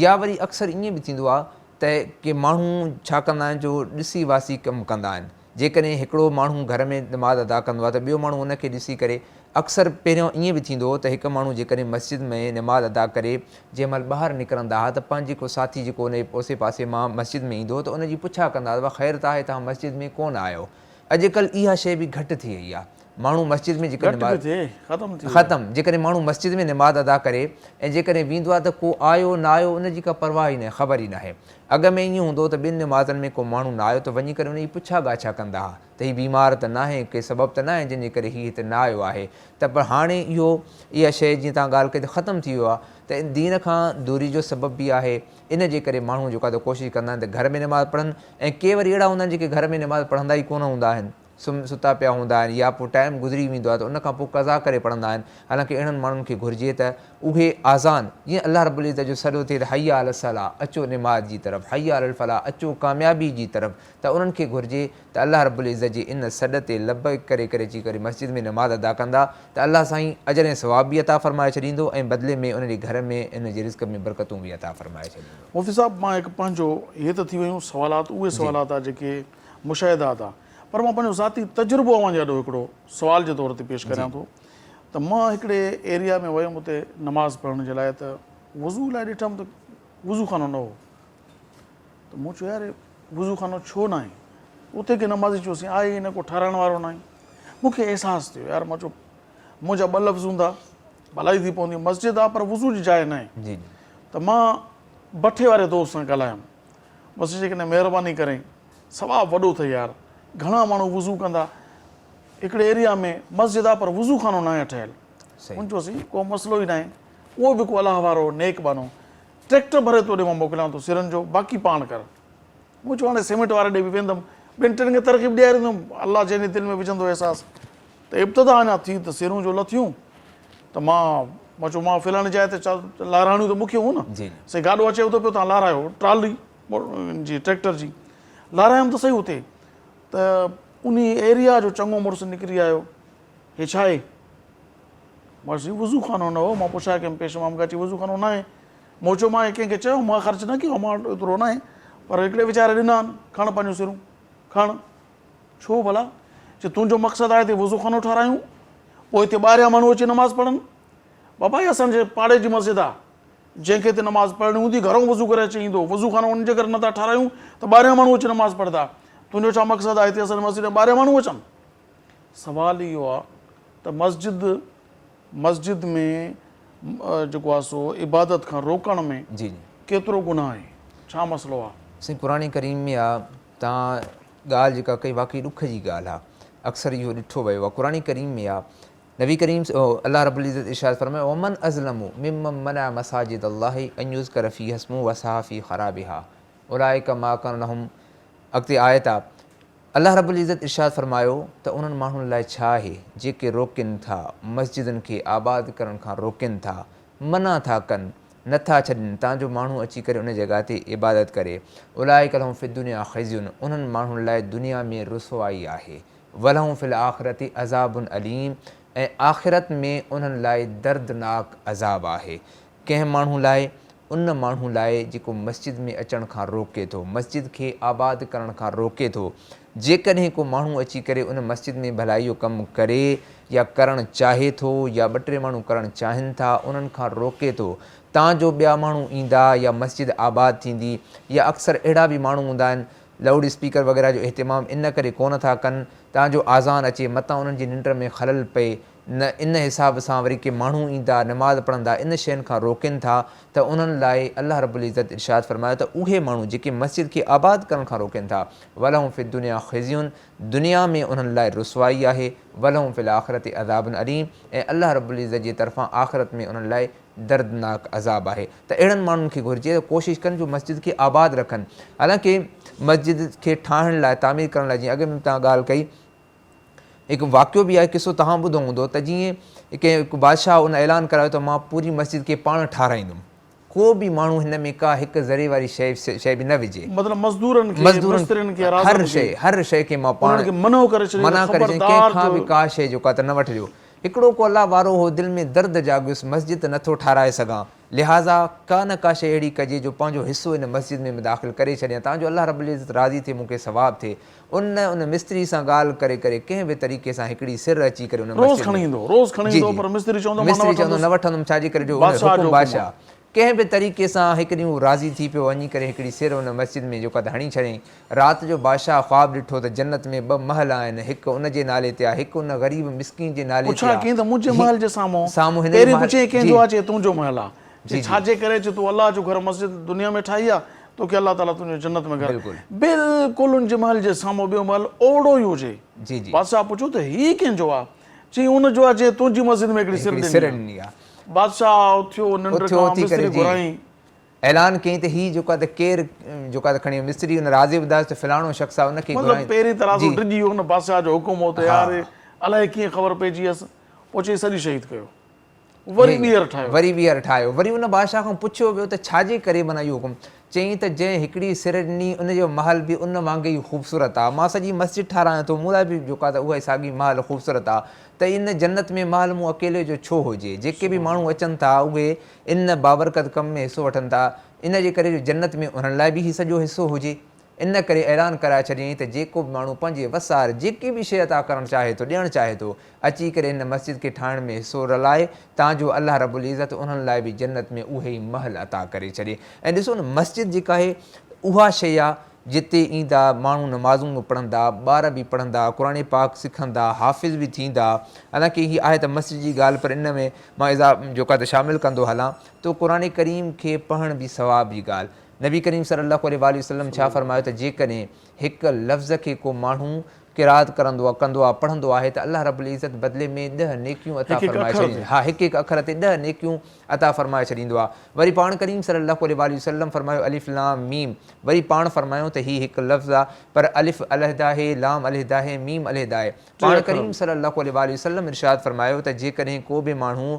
يا وري اڪثر ائين به ٿيندو آهي ته ڪي ماڻهو ڇا ڪندا آهن جو ڏسي واسي ڪم ڪندا آهن جيڪڏهن هڪڙو ماڻهو گهر ۾ نماز ادا ڪندو آهي ته ٻيو ماڻهو ان کي ڏسي ڪري اڪثر پهريون ائين به ٿيندو هو ته هڪ ماڻهو جيڪڏهن مسجد ۾ نماز ادا ڪري جنهن مهل ٻاهر نڪرندا ها ته پنهنجي ڪو ساٿي جيڪو ان جي اوسي پاسي مان مسجد ۾ ايندو هو ته ان جي پڇا ڪندا ها ته خير ته آهي توهان مسجد ۾ ڪونه آيو اڄڪلهه اها شيء به گهٽ ٿي وئي آهي ماڻهو مسجد ۾ جيڪڏهن گهٽ به ٿئي ختم ٿي وئي. ختم جيڪڏهن ماڻهو مسجد ۾ نماز ادا ڪري ۽ جيڪڏهن ويندو آهي ته ڪو آيو نه آيو ان جي ڪا پرواهه ئي ناهي خبر ئي ناهي اڳ ۾ ائين هوندو هو ته ٻن نمازن ۾ ڪو ماڻهو نه آيو ته وڃي ڪري ان جي پڇا ڳاڇا ڪندا ها ته هي بيمار ته ناهي، ڪي سبب ته ناهي جنهن جي ڪري هي هتي نه آيو آهي ته پر هاڻي اهو اها شيء جيئن توهان ڳالهه ڪئي ته ختم ٿي ويو آهي ته دين کان دوري جو سبب به آهي ان جي ڪري ماڻهو جيڪو آهي ته ڪوشش ڪندا آهن ته گهر ۾ نماز پڙهن ۽ ڪي وري اهڙا هوندا آهن جيڪي گهر ۾ نماز پڙهندا ئي ڪونه هوندا آهن سم ستا پيا هوندا آهن يا پوء ٽائيم گذري ويندو آهي ته ان کان پوء قضا ڪري پڙهندا آهن حالانڪه اهڙن ماڻهن کي گهرجي ته اهي آذان جيئن الله رب العزت جو سڏ ٿئي ته حي علی الصلوة اچو نماز جي طرف حي علی الفلاح اچو ڪاميابي جي طرف ته انهن کي گهرجي ته الله رب العزت جي ان سڏ تي لبيڪ ڪري ڪري اچي ڪري مسجد ۾ نماز ادا ڪندا ته الله سائين اجر ۽ ثواب به عطا فرمائي ڇڏيندو ۽ بدلي ۾ انهن جي گهر ۾ انهن جي رزق ۾ برڪتون به عطا فرمائي ڇڏيندو. مفتي صاحب مان هڪ پنهنجو هي ته ٿي ويون سوالات اهي سوالات آ جيڪي مشاهدات آ پر مان پنهنجو ذاتي تجربو اوهان جي آڏو هڪڙو سوال جي طور تي پيش ڪريان ٿو ته مان هڪڙي ايريا ۾ ويم اتي نماز پڙهڻ جي لاء ته وضو لاء ڏٺم ته وضو خانو نه هو ته مون چيو يار وضو خانو ڇو ناهي اتي ڪي نمازي چيو سين آهي ئي نه ڪو ٺهرائڻ وارو ناهي مون کي احساس ٿيو يار مان چيو منهنجا ٻه لفظ هوندا ڀلائي ٿي پوندي مسجد آ پر وضو جي جاء ناهي ته مان بٺي واري دوست سان ڳالهايم بس جيڪڏهن مهرباني ڪرين ثواب وڏو اٿئي يار گهڻا ماڻهو وضو ڪندا هڪڙي ايريا ۾ مسجد آ پر وضو خانو ناهي ٺهيل هن چيو سائين ڪو مسئلو ئي ناهي اهو به ڪو الله وارو نيڪ ٻانهو ٽريڪٽر ڀري تو ڏي مان موڪليان ٿو سرن جو باقي پاڻ ڪر مون چيو هاڻي سيمينٽ واري ڏي به ويندم ٻن ٽن کي ترغيب ڏياريندم الله جنهن جي دل ۾ وجهندو احساس ته ابتدا اڃا ٿي ته سرون جو لٿيون ته مان مان چيو مان فلاڻي جاء تي لاراڻيون ته مون کي هو نه سائين گاڏو اچيو ٿو پيو تان لارايو ٽرالي جي ٽريڪٽر جي لارايم ته سهي اتي ته انهي ايريا جو چڱو مڙس نڪري آيو هي ڇا آهي؟ مان چيو وضو خانو نه هو مان پڇا ڪيم پيش امام کان چي وضو خانو نه آهي مون چيو مان ڪنهن کي چيو مان خرچ نه ڪيو مان ايترو نه آهي پر هڪڙي ويچاري ڏنا آهن کڻ پنهنجون سرون کڻ ڇو ڀلا چي تنهنجو مقصد آهي هتي وضو خانو ٺهرايون پوء هتي ٻاهريان ماڻهو اچي نماز پڙهن بابا هي اسان جي پاڙي جي مسجد آهي جنهن کي هتي نماز پڙهڻي هوندي گهرئون وضو ڪري اچي ايندو. وضو خانو ان جي ڪري نٿا ٺهرايون ته ٻاهريان ماڻهو اچي نماز پڙهندا. تنهنجو ڇا مقصد آهي هتي اسان جي مسجد ۾ ٻاهريان ماڻهو اچن؟ سوال اهو آهي ته مسجد مسجد ۾ جيڪو آهي سو عبادت کان روڪڻ ۾ جي جي. ڪيترو گناهه آهي؟ ڇا مسئلو آهي؟ سائين قرآن ڪريم ۾ آ تان ڳالهه جيڪا ڪئي واقعي ڏک جي ڳالهه آ اڪثر اهو ڏٺو ويو آ قرآن ڪريم ۾ آ نبي ڪريم الله رب العزت ارشاد فرمايو ومن اظلم ممن منع مساجد الله ان يذڪر فيها اسمه وسعي في خرابها اولئک ما ڪان لهم اڳتي آيت آ الله رب العزت ارشاد فرمايو ته انهن ماڻهن لاء ڇا آهي جيڪي روڪين ٿا مسجدن کي آباد ڪرڻ کان روڪين ٿا منع ٿا ڪن نه ٿا ڇڏين تان جو ماڻهو اچي ڪري ان جڳهه تي عبادت ڪري اولئک لهم في الدنيا خزي انهن ماڻهن لاء دنيا ۾ رسوائي آهي ولهم في الاخرة عذاب اليم ۽ آخرت ۾ انهن لاء دردناڪ عذاب آهي. ڪنهن ماڻهو لاء ان ماڻهو لاء جيڪو مسجد ۾ اچڻ کان روڪي ٿو، مسجد کي آباد ڪرڻ کان روڪي ٿو. جيڪڏهن ڪو ماڻهو اچي ڪري ان مسجد ۾ ڀلائي جو ڪم ڪري يا ڪرڻ چاهي ٿو يا ٻه ٽي ماڻهو ڪرڻ چاهين ٿا انهن کان روڪي ٿو تان جو ٻيا ماڻهو ايندا يا مسجد آباد ٿيندي يا اڪثر اهڙا به ماڻهو هوندا آهن لائوڊ اسپيڪر وغيره جو اهتمام ان ڪري ڪونه ٿا ڪن تان جو آذان اچي متان انهن جي ننڊ ۾ خلل پئي نه ان حساب سان وري ڪي ماڻهو ايندا نماز پڙهندا ان شين کان روڪين ٿا ته انهن لاء الله رب العزت ارشاد فرمايو ته اهي ماڻهو جيڪي مسجد کي آباد ڪرڻ کان روڪين ٿا ولهم في الدنيا خزي دنيا ۾ انهن لاء رسوائي آهي ولهم في الاخرة عذاب اليم ۽ الله رب العزت جي طرفان آخرت ۾ انهن لاء دردناڪ عذاب آهي ته اهڙن ماڻهن کي گهرجي ته ڪوشش ڪن جو مسجد کي آباد رکن حالانڪه مسجد کي ٺاهڻ لاء تعمير ڪرڻ لاء جيئن اڳ ۾ توهان ڳالهه ڪئي هڪ واقعو به آهي قصو توهان ٻڌو هوندو ته جيئن ڪنهن هڪ بادشاهه ان اعلان ڪرايو ته مان پوري مسجد کي پاڻ ٺاراهيندم ڪو به ماڻهو هن ۾ ڪا هڪ ذري واري شيء شيء به نه وجهي مطلب مزدورن کي مزدورن مسترين کي هر رازن کي شيء هر شيء کي مان پاڻ انهن کي منع ڪري ڇڏيو منع ته ڪري ڇڏيو ڪنهن خبردار کان به ته ڪا شيء جيڪا ته نه وٺجو هڪڙو ڪو الله وارو هو دل ۾ درد جاڳيس مسجد ته نٿو ٺاراهي سگهان لهٰذا ڪا نه ڪا شيء اهڙي ڪجي جو پنهنجو حصو ان مسجد ۾ به داخل ڪري ڇڏيان تان جو الله رب العزت راضي ٿئي مون کي ثواب ٿئي. ان ان مستري سان ڳالهه ڪري ڪري ڪنهن به طريقي سان هڪڙي سر اچي ڪري ان روز مسجد کڻي ۾ ايندو روز کڻي جي ايندو جي پر مستري چوندو مان نه مستري چوندو وٺندس نه وٺندم ڇا جي ڪري جو ان بادشاهه حڪم جو حڪم آ. بادشاهه ڪنهن به طريقي سان هڪ ڏينهن هو راضي ٿي پيو وڃي ڪري هڪڙي سر ان مسجد ۾ جيڪا ته هڻي ڇڏيائين. رات جو بادشاهه خواب ڏٺو ته جنت ۾ ٻه محل آهن هڪ ان جي نالي تي آهي هڪ ان غريب مسڪين جي نالي تي پڇا آهي. ڪيائين ته منهنجي هي محل جي سامهون سامهون هن جي پهرين محل پڇيائين ڪنهن جي جو آهي چي تنهنجو محل آهي چي جي جي ڇا جي ڪري چي تون الله جو گهر مسجد دنيا ۾ ٺاهي آهي توکي الله تعالي تنهنجو جنت ۾ گهر بلڪل بلڪل ان جي محل جي سامهون ٻيو محل اوڙو ئي هجي جي جي بادشاهه پڇيو ته هي ڪنهن جو آهي چي ان جو آهي جنهن تنهنجي مسجد ۾ هڪڙي سر هڪڙي ڏني سر آهي ڏني آهي بادشاهه اٿيو ننڊ اٿيو کان اٿي ڪري مستري جي گهرايائين اعلان ڪيائين ته هي جيڪو آهي ته ڪير جيڪو آهي ته کڻي مستري ان رازي ٻڌايس ته فلاڻو شخص آهي ان کي مطلب گهرائين پهرين ته رازو جي ڊڄي ويو نه بادشاهه جو حڪم هو ته ها يار الائي ڪيئن خبر پئجي ويس پوء چئي سڄي شهيد ڪيو وري ٻيهر ٺاهيو. وري ٻيهر ٺاهيو. وري ان بادشاهه کان پڇيو ويو ته ڇا جي ڪري معنيٰ اهو حڪم؟ چيائين ته جنهن هڪڙي سر ڏني ان جو محل به ان وانگي ئي خوبصورت آ. مان سڄي مسجد ٺارايان ٿو، مون لاء به جيڪو آ ته اها ئي ساڳي محل خوبصورت آ ته ان جنت ۾ محل مون اڪيلي جو ڇو هجي؟ جيڪي به ماڻهو اچن ٿا اهي ان بابرڪت ڪم ۾ حصو وٺن ٿا، ان جي ڪري جو جنت ۾ انهن لاء به هي سڄو حصو هجي. ان ڪري اعلان ڪرائي ڇڏيائين ته جيڪو به ماڻهو پنهنجي وس آهر جيڪي به شيء عطا ڪرڻ چاهي ٿو، ڏيڻ چاهي ٿو، اچي ڪري هن مسجد کي ٺاهڻ ۾ حصو رلائي، تان جو الله رب العزت انهن لاء به جنت ۾ اهي ئي محل عطا ڪري ڇڏي. ۽ ڏسو نه مسجد جيڪا آهي اها شيء آهي جتي ايندا ماڻهو نمازون به پڙهندا، ٻار به پڙهندا، قرآن پاڪ سکندا، حافظ به ٿيندا. حالانڪه هي آهي ته مسجد جي ڳالهه پر ان ۾ مان اضا جيڪو آهي ته شامل ڪندو هلان ته قرآن ڪريم کي پڙهڻ به ثواب جي ڳالهه. نبي ڪريم صلي الله عليه واٰله وسلم ڇا فرمايو ته جيڪڏهن هڪ لفظ کي ڪو ماڻهو قرائت ڪرندو آهي ڪندو آهي پڙهندو آهي ته الله رب العزت بدلي ۾ ڏهه نيڪيون عطا هڪ هڪ فرمائي اکر ڇڏيندو تي. ها هڪ هڪ اکر تي ڏهه نيڪيون عطا فرمائي ڇڏيندو آهي وري پاڻ ڪريم صلي الله عليه واٰله وسلم فرمايو الف لام ميم وري پاڻ فرمايو ته هي هڪ لفظ آهي پر الف علحده آهي لام علحده آهي ميم علحده آهي ٽي پاڻ اکر. ڪريم صلي الله عليه واٰله وسلم ارشاد فرمايو ته جيڪڏهن ڪو به ماڻهو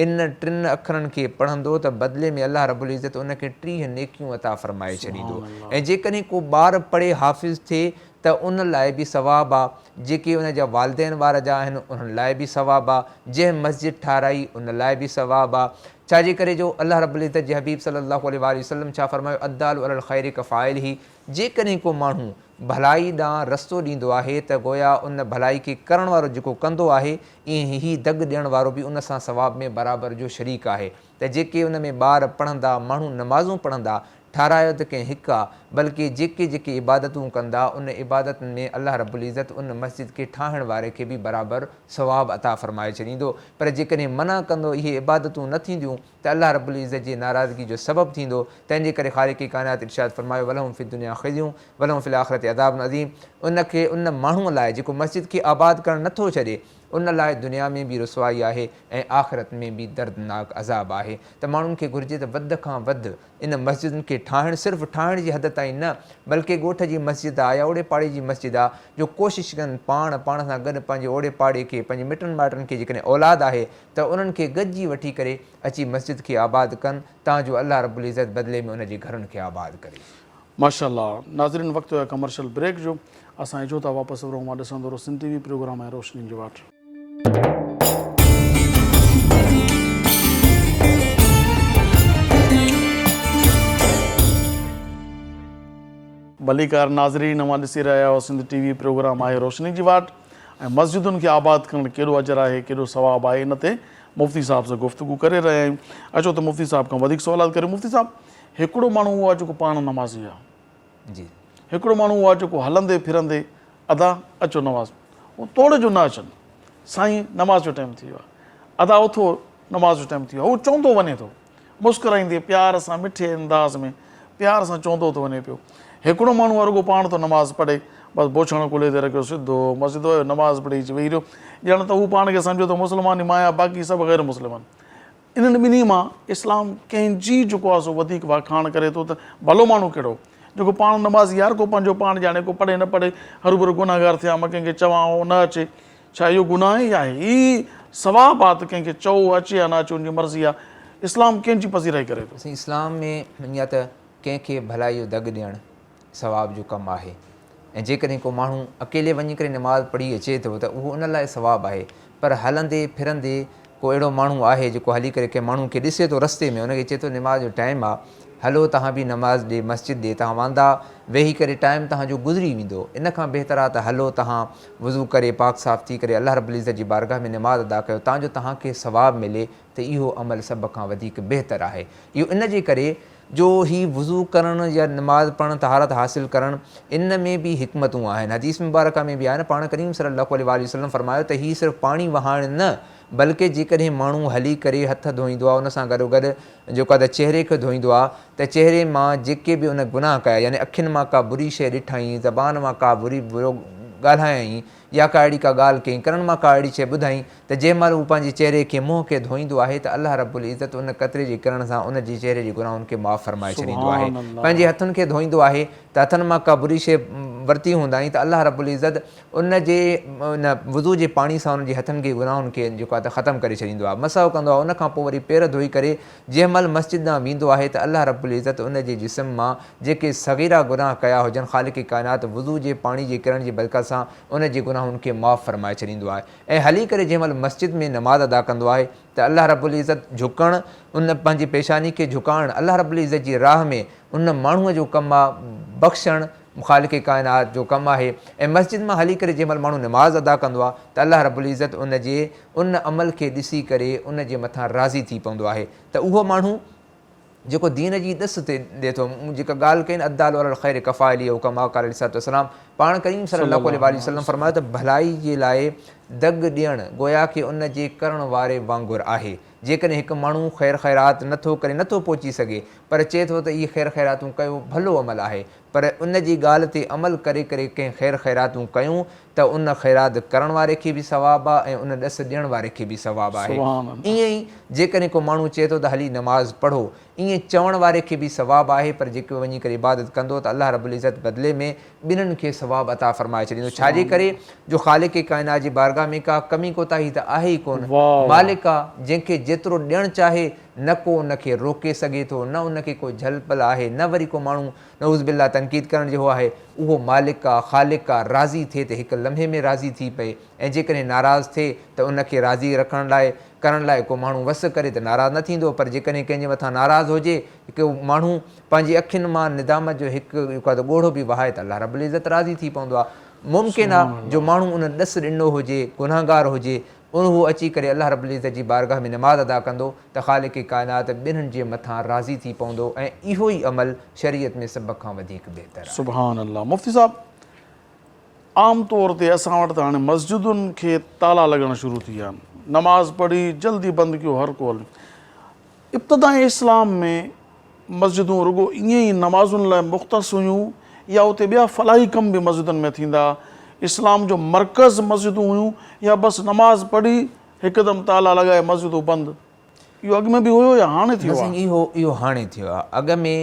ان ٽن اکرن کي پڙهندو ته بدلي ۾ الله رب العزت ان کي 30 نيڪيون عطا فرمائي ڇڏيندو سبحان الله. ۽ جيڪڏهن ڪو ٻار پڙهي حافظ ٿئي ته ان لاء به ثواب آ، جيڪي ان جا والدين وار جا آهن انهن لاء به ثواب آ، جنهن مسجد ٺاهرائي ان لاء به ثواب آ، ڇا جي ڪري جو الله رب العزت جي حبيب صلي الله عليه واٰله وسلم ڇا فرمايو الدال علي الخير ڪفاعله جيڪڏهن ڪو ماڻهو ڀلائي ڏانهن رستو ڏيندو آهي ته گويا ان ڀلائي کي ڪرڻ وارو جيڪو ڪندو آهي ائين هي دڳ ڏيڻ وارو به ان سان ثواب ۾ برابر جو شريڪ آهي ته جيڪي ان ۾ ٻار پڙهندا ماڻهو نمازون پڙهندا ٺارايو ته ڪنهن هڪ آ بلڪه جيڪي جيڪي عبادتون ڪندا ان عبادتن ۾ الله رب العزت ان مسجد کي ٺاهڻ واري کي به برابر ثواب عطا فرمائي ڇڏيندو پر جيڪڏهن منع ڪندو اهي عبادتون نه ٿينديون ته الله رب العزت جي ناراضگي جو سبب ٿيندو، تنهن جي ڪري خالق ڪائنات ارشاد فرمايو، ولهم في الدنيا خزي ولهم في الاخرة عذاب عظيم ان کي ان ماڻهوء لاء جيڪو مسجد کي آباد ڪرڻ نه ٿو ڇڏي، ان لاء دنيا ۾ به رسوائي آهي ۽ آخرت ۾ به دردناڪ عذاب آهي ته ماڻهن کي گهرجي ته وڌ کان وڌ ان مسجدن کي ٺاهڻ صرف ٺاهڻ جي حد تائين نه بلڪه ڳوٺ جي مسجد آ يا اوڙي پاڙي جي مسجد آ جو ڪوشش ڪن پاڻ پاڻ سان گڏ پنهنجي اوڙي پاڙي کي پنهنجي مٽن مائٽن کي جيڪڏهن اولاد آهي ته انهن کي گڏجي وٺي ڪري اچي مسجد کي آباد ڪن تان جو الله رب العزت بدلي ۾ ان جي گهرن کي آباد ڪري. ماشاءالله ناظرين وقت ٿيو آهي ڪمرشل بريڪ جو اسان اچون ٿا واپس ورون اوهان ڏسندو رهو سنڌ ٽي وي پروگرام آهي روشنين جي واٽ. ڀليڪار ناظرين اوهان ڏسي رهيا آهيو سنڌ ٽي وي پروگرام آهي روشني جي واٽ ۽ مسجدن کي آباد ڪرڻ ڪيڏو اجر آهي ڪيڏو ثواب آهي ان تي مفتي صاحب سان گفتگو ڪري رهيا آهيون اچو ته مفتي صاحب کان وڌيڪ سوالات ڪريون مفتي صاحب هڪڙو ماڻهو اهو آهي جيڪو پاڻ نمازي آهي جي هڪڙو ماڻهو اهو آهي جيڪو هلندي ڦرندي ادا اچو نماز هو توڙي جو نه اچن سائين نماز جو ٽائيم ٿي ويو آهي ادا اٿو نماز جو ٽائيم ٿي ويو آهي هو چوندو وڃي ٿو مسڪرائيندي پيار سان مٺي انداز ۾ پيار سان چوندو ٿو وڃي پيو. هڪڙو ماڻهو آ رڳو پاڻ ٿو نماز پڙهي، بس بوڇڻ ڪلهي تي رکيو سڌو مسجد ويو نماز پڙهي اچي ويهي رهيو. ڄڻ ته هو پاڻ کي سمجهي ٿو مسلمان ئي مان آهيان باقي سڀ غير مسلم آهن. انهن ٻنهي مان اسلام ڪنهن جي جيڪو آهي سو وڌيڪ واکاڻ ڪري ٿو ته ڀلو ماڻهو ڪهڙو جيڪو پاڻ نمازي هر ڪو پنهنجو پاڻ ڄاڻي ڪو پڙهي نه پڙهي هروڀرو گنهگار ٿيان مان ڪنهن کي چوان هو نه اچي ڇا اهو گناهه آهي يا هي ثواب آهي ته ڪنهن کي چئو اچي يا نه اچي ان جي مرضي آهي. اسلام ڪنهن جي پذيرائي ڪري ٿو؟ سائين اسلام ۾ يا ته ڪنهن کي ڀلائي جو دڳ ڏيڻ ثواب جو ڪم آهي ۽ جيڪڏهن ڪو ماڻهو اڪيلي وڃي ڪري نماز پڙهي اچي ٿو ته اهو ان لاء ثواب آهي پر هلندي ڦرندي ڪو اهڙو ماڻهو آهي جيڪو هلي ڪري ڪنهن ماڻهو کي ڏسي ٿو رستي ۾ ان کي چئي ٿو نماز جو ٽائيم آ هلو توهان به نماز ڏي مسجد ڏي توهان واندا ويهي ڪري ٽائيم توهان جو گذري ويندو ان کان بهتر آ ته هلو توهان وضو ڪري پاڪ صاف ٿي ڪري الله رب العزت جي بارگاھ ۾ نماز ادا ڪيو تان جو توهان کي ثواب ملي ته اهو عمل سڀ کان وڌيڪ بهتر آهي اهو ان جي ڪري جو هي وضو ڪرڻ يا نماز پڙهڻ طهارت حاصل ڪرڻ ان ۾ به حڪمتون آهن حديث مبارڪه ۾ به آهي نه پاڻ ڪريم صلي الله عليه واٰله وسلم فرمايو ته هي صرف پاڻي وهائڻ نه بلڪه جيڪڏهن ماڻهو هلي ڪري هٿ ڌوئيندو آهي ان سان گڏوگڏ جيڪو آهي ته چهري کي ڌوئيندو آهي ته چهري مان جيڪي به ان گناهه ڪيا يعني اکين مان ڪا بري شيء ڏٺائين، زبان مان ڪا بري برو ڳالهايائين يا ڪا اهڙي ڪا ڳالهه ڪئي، ڪنن مان ڪا اهڙي شيء ٻڌائين ته جنهن مهل هو پنهنجي چهري کي، منهن کي، ڌوئيندو آهي ته الله رب العزت ان قطري جي ڪرڻ سان ان جي چهري جي گناهن کي معاف فرمائي ڇڏيندو آهي. سبحان الله. پنهنجي هٿن کي ڌوئيندو آهي ته هٿن مان ڪا بري شيء ورتي هوندائين ته الله رب العزت ان جي ان وضو جي پاڻي سان ان جي هٿن کي گناهن کي جيڪو آهي ته ختم ڪري ڇڏيندو آهي مسح ڪندو آهي ان کان پوء وري پير ڌوئي ڪري جنهن مهل مسجد ڏانهن ويندو آهي ته الله رب العزت ان جي جسم مان جيڪي صغيره گناهه ڪيا هجن خالق ڪائنات وضو جي پاڻي جي ڪرڻ جي برڪت سان ان جي گناهن کي معاف فرمائي ڇڏيندو آهي ۽ هلي ڪري جنهن مهل مسجد ۾ نماز ادا ڪندو آهي ته الله رب العزت جهڪڻ ان پنهنجي پيشاني کي جهڪائڻ الله رب العزت جي راهه ۾ ان ماڻهوء جو ڪم آهي بخشڻ خالق ڪائنات جو ڪم آهي ۽ مسجد مان هلي ڪري جنهن مهل ماڻهو نماز ادا ڪندو آهي ته الله رب العزت ان جي ان عمل کي ڏسي ڪري ان جي مٿان راضي ٿي پوندو آهي ته اهو ماڻهو جيڪو دين جي ڏس تي ڏي ٿو مون جيڪا ڳالهه ڪئي نه الدال علي الخير ڪفاعله او ڪما قال عليه الصلوة والسلام پاڻ ڪريم صلي الله عليه واٰله وسلم فرمايو ته ڀلائي جي لاء دڳ ڏيڻ گويا ڪي ان جي ڪرڻ واري وانگر آهي جيڪڏهن هڪ ماڻهو خير خيرات نه ٿو ڪري، نه ٿو پهچي سگهي، پر چئي ٿو ته اهي خير خيراتون ڪيو ڀلو عمل آهي، پر ان جي ڳالهه تي عمل ڪري ڪري ڪنهن خير خيراتون ڪيون ته ان خيرات ڪرڻ واري کي به ثواب آهي ۽ ان ڏس ڏيڻ واري کي به ثواب آهي. ائين ئي جيڪڏهن ڪو ماڻهو چئي ٿو ته هلي نماز پڙهو، ائين چوڻ واري کي به ثواب آهي پر جيڪو وڃي ڪري عبادت ڪندو ته الله رب العزت بدلي ۾ ٻنهن کي ثواب عطا فرمائي ڇڏيندو ڇاجي ڪري جو خالق ڪائنات جي بارگاھ ۾ ڪا ڪمي ڪوتاهي ته آهي ئي ڪونه مالڪ آ جنهن کي جيترو ڏيڻ چاهي نه ڪو ان کي روڪي سگهي ٿو نه ان کي ڪو جهل پل آهي نه وري ڪو ماڻهو نعوذ بالله تنقيد ڪرڻ جهو آهي اهو مالڪ آ خالق آ راضي ٿئي ته هڪ لمحي ۾ راضي ٿي پئي ۽ جيڪڏهن ناراض ٿئي ته ان کي راضي رکڻ لاء ڪرڻ لاء ڪو ماڻهو وس ڪري ته ناراض نه ٿيندو پر جيڪڏهن ڪنهن جي مٿان ناراض هجي ڪو ماڻهو پنهنجي اکين مان ندامت جو هڪ ڳوڙهو به وهائي ته الله رب العزت راضي ٿي پوندو آهي. ممڪن آهي جو ماڻهو ان ڏس ڏنو هجي، گنهگار هجي، اهو اچي ڪري الله رب العزت جي بارگاهه ۾ نماز ادا ڪندو ته خالق ڪائنات ٻنهن جي مٿان راضي ٿي پوندو ۽ اهو ئي عمل شريعت ۾ سڀ کان وڌيڪ بهتر آهي. سبحان الله مفتي صاحب عام طور تي اسان وٽ ته هاڻي مسجدن کي تالا لڳڻ شروع ٿي ويا آهن نماز پڙهي جلدي بند ڪيو هر ڪو هلي ابتدائي اسلام ۾ مسجدون رڳو ائين ئي نمازن لاء مختص هيون يا اتي ٻيا فلاحي ڪم به مسجدن ۾ ٿيندا؟ اسلام جو مرڪز مسجدون هيون يا بس نماز پڙهي هڪدم تالا لڳائي مسجدون بند؟ اهو اڳ ۾ به هيو يا هاڻي ٿيو نه سائين آهي؟ اهو اهو هاڻي ٿيو آهي. اڳ ۾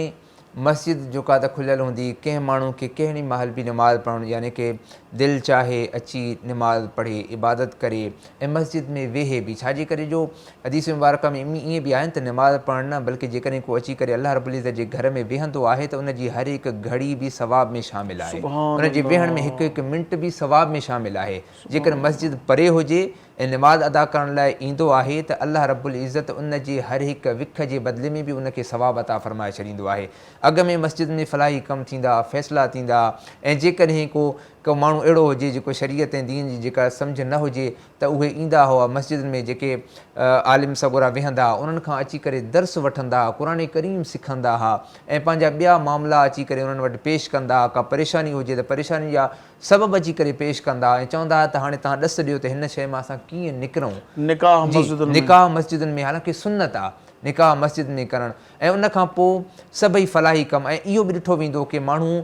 مسجد جيڪا ته کليل هوندي هئي ڪنهن ماڻهو کي ڪهڙي مهل به نماز پڙهڻ يعني ڪه دل چاهي اچي نماز پڙهي عبادت ڪري ۽ مسجد ۾ ويهي به ڇاجي ڪري جو حديث مبارڪه ۾ ائين به آهن ته نماز پڙهڻ نه بلڪه جيڪڏهن ڪو اچي ڪري الله رب العزت جي گهر ۾ ويهندو آهي ته ان جي هر هڪ گهڙي به ثواب ۾ شامل آهي سبحان ان جي ويهڻ ۾ هڪ الله هڪ منٽ به ثواب ۾ شامل آهي جيڪڏهن سبحان مسجد پري هجي ۽ نماز ادا ڪرڻ لاء ايندو آهي ته الله رب العزت ان جي هر هڪ وک جي بدلي ۾ به ان کي ثواب عطا فرمائي ڇڏيندو آهي. اڳ ۾ مسجد ۾ فلاحي ڪم ٿيندا، فيصلا ٿيندا ۽ جيڪڏهن ڪو ڪو ماڻهو اهڙو هجي جيڪو شريعت ۽ دين جي جيڪا سمجهه نه هجي ته اهي ايندا هئا مسجدن ۾ جيڪي عالم سڳورا ويهندا ها انهن کان اچي ڪري درس وٺندا ها قرآن ڪريم سکندا ها ۽ پنهنجا ٻيا معاملا اچي ڪري انهن وٽ پيش ڪندا ها ڪا پريشاني هجي ته پريشاني جا سبب اچي ڪري پيش ڪندا ها ۽ چوندا ها ته هاڻي توهان ڏس ڏيو ته هن شيء مان اسان ڪيئن نڪرون نڪاح جي مسجدن ۾. نڪاح مسجدن ۾ حالانڪه سنت آ نڪاح مسجد ۾ ڪرڻ ۽ ان کان پوء سڀئي فلاحي ڪم ۽ اهو به ڏٺو ويندو ڪي ماڻهو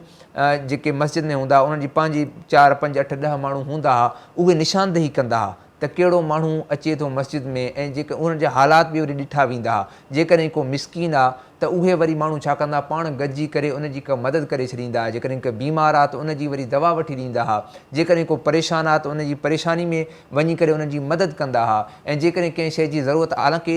جيڪي مسجد ۾ هوندا انهن جي پنهنجي چار پنج اٺ ڏهه ماڻهو هوندا ها اهي نشاندهي ڪندا ها ته ڪهڙو ماڻهو اچي ٿو مسجد ۾ ۽ جيڪي انهن جا حالات به وري ڏٺا ويندا ها جيڪڏهن ڪو مسڪين آ ته اهي وري ماڻهو ڇا ڪندا پاڻ گڏجي ڪري ان جي ڪا مدد ڪري ڇڏيندا ها جيڪڏهن ڪو بيمار آ ته ان جي وري دوا وٺي ڏيندا ها جيڪڏهن ڪو پريشان آ ته ان جي پريشاني ۾ وڃي ڪري انهن جي مدد ڪندا ها ۽ جيڪڏهن ڪنهن شيء جي ضرورت حالانڪه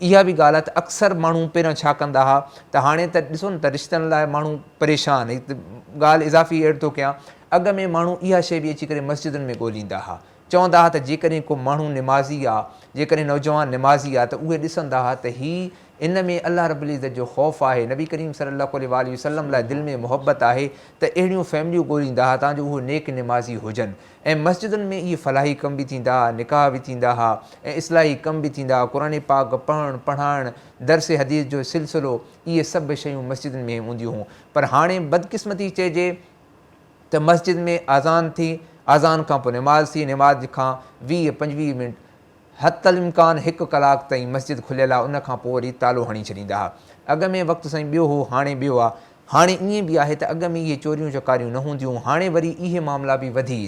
اها به ڳالهه آهي ته اڪثر ماڻهو پهريان ڇا ڪندا ها ته هاڻي ته ڏسو نه ته رشتن لاء ماڻهو پريشان هڪ ڳالهه اضافي ايڊ ٿو ڪيان اڳ ۾ ماڻهو اها شيء به اچي ڪري مسجدن ۾ ڳوليندا ها چوندا ها ته جيڪڏهن ڪو ماڻهو نمازي آ جيڪڏهن نوجوان نمازي آ ته اهي ڏسندا ها ته هي ان ۾ الله رب العزت جو خوف آهي نبي ڪريم صلي الله عليه واٰله وسلم لاء دل ۾ محبت آهي ته اهڙيون فيمليون ڳوليندا ها تان جو اهي نيڪ نمازي هجن ۽ مسجدن ۾ اهي فلاحي ڪم به ٿيندا ها، نڪاح به ٿيندا ها ۽ اصلاحي ڪم به ٿيندا ها، قرآن پاڪ پڙهڻ، پڙهائڻ، درس حديث جو سلسلو، اهي سڀ شيون مسجدن ۾ هونديون هيون. پر هاڻي بدقسمتي چئجي ته مسجد ۾ اذان ٿي، اذان کان پوء نماز ٿي، نماز کان 20 25 منٽ حتي الامڪان هڪ ڪلاڪ تائين مسجد کليل آ ان کان پوء وري تالو هڻي ڇڏيندا ها. اڳ ۾ وقت سائين ٻيو هو هاڻي ٻيو آ. هاڻي ائين به آهي ته اڳ ۾ اهي چوريون چڪاريون نه هونديون هيون هاڻي وري اهي معاملا به وڌي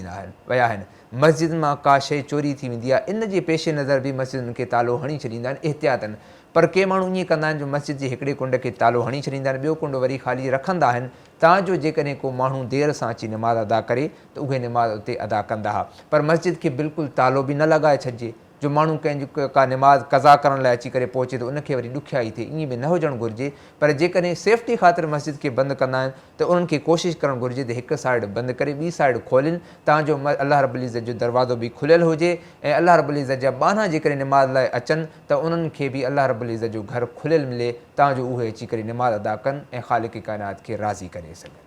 ويا آهن. مسجد مان ڪا شيء چوري ٿي ويندي آ ان جي پيش نظر به مسجدن کي تالو هڻي ڇڏيندا آهن احتياطن پر ڪي ماڻهو ائين ڪندا آهن جو مسجد جي هڪڙي ڪنڊ کي تالو هڻي ڇڏيندا آهن ٻيو ڪنڊ وري خالي رکندا آهن تان جو جيڪڏهن ڪو ماڻهو دير سان اچي نماز ادا ڪري ته اهي نماز اتي ادا ڪندا ها پر مسجد کي بلڪل تالو به نه لڳائي ڇڏجي جو ماڻهو ڪنهن جي ڪا نماز قضا ڪرڻ لاء اچي ڪري پهچي ته ان کي وري ڏکيائي ٿئي ائين به نه هجڻ گهرجي پر جيڪڏهن سيفٽي خاطر مسجد کي بند ڪندا آهن ته انهن کي ڪوشش ڪرڻ گهرجي ته هڪ سائيڊ بند ڪري ٻي سائيڊ کولين تان جو الله رب العزت جو دروازو به کليل هجي ۽ الله رب العزت جا ٻانها جيڪڏهن نماز لاء اچن ته انهن کي به الله رب العزت جو گهر کليل ملي تان جو اهي اچي ڪري نماز ادا ڪن ۽ خالق ڪائنات کي راضي ڪري سگهن.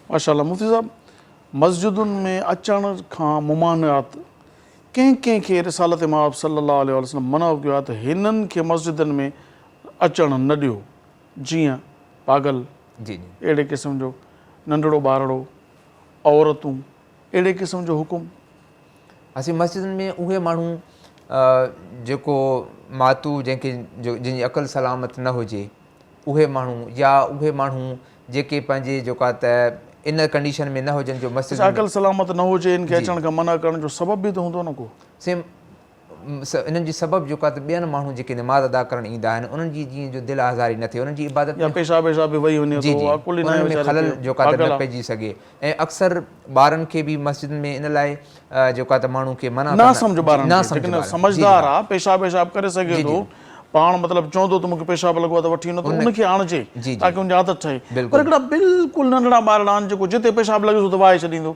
ماشاءالله مفتي صاحب مسجدن ۾ اچڻ کان ممانعت ڪنهن ڪنهن کي رسالت مآب صلي الله عليه وسلم منع ڪيو آهي ته هنن کي مسجدن ۾ اچڻ نه ڏيو جيئن پاڳل جي جي اهڙي قسم جو ننڍڙو ٻارڙو عورتون اهڙي قسم جو حڪم. اسين مسجدن ۾ اهي ماڻهو جيڪو ماتو جنهن کي جنهن جي عقل سلامت نه هجي اهي ماڻهو يا اهي ماڻهو جيڪي پنهنجي جيڪا ته ان ڪنڊيشن ۾ نه هجن جو مسجد اڇا عقل سلامت نه هجي ان کي اچڻ کان منع ڪرڻ جو سبب به ته هوندو نه ڪو. سيم انهن جي سبب جيڪا ته ٻين ماڻهو جيڪي نماز ادا ڪرڻ ايندا آهن انهن جي جيئن جو دل آزاري نه ٿئي انهن جي عبادت يا ۾ پيشاب ويشاب به وهي وڃي جي ٿو جي عقل ئي ناهي انهن ۾ ويچاري خلل کي جيڪا ته پاڳل نه آ. پئجي سگهي ۽ اڪثر ٻارن کي به مسجد ۾ ان لاء جيڪا ته ماڻهو کي منع نا ڪندا سمجھ ٻارن نا کي سمجھ جيڪڏهن ٻارن جي جي سمجھدار ها آ پيشاب ويشاب ڪري سگهي جي ٿو جي پاڻ مطلب چوندو ته مونکي پيشاب لڳو آ ته وٺي وڃو ته ان ان کي آڻجي جي جي تاڪه ان جي عادت ٺهي پر بلڪل هڪڙا بلڪل ننڍڙا ٻارڙا آهن جيڪو جتي پيشاب لڳيس اتي وهائي ڇڏيندو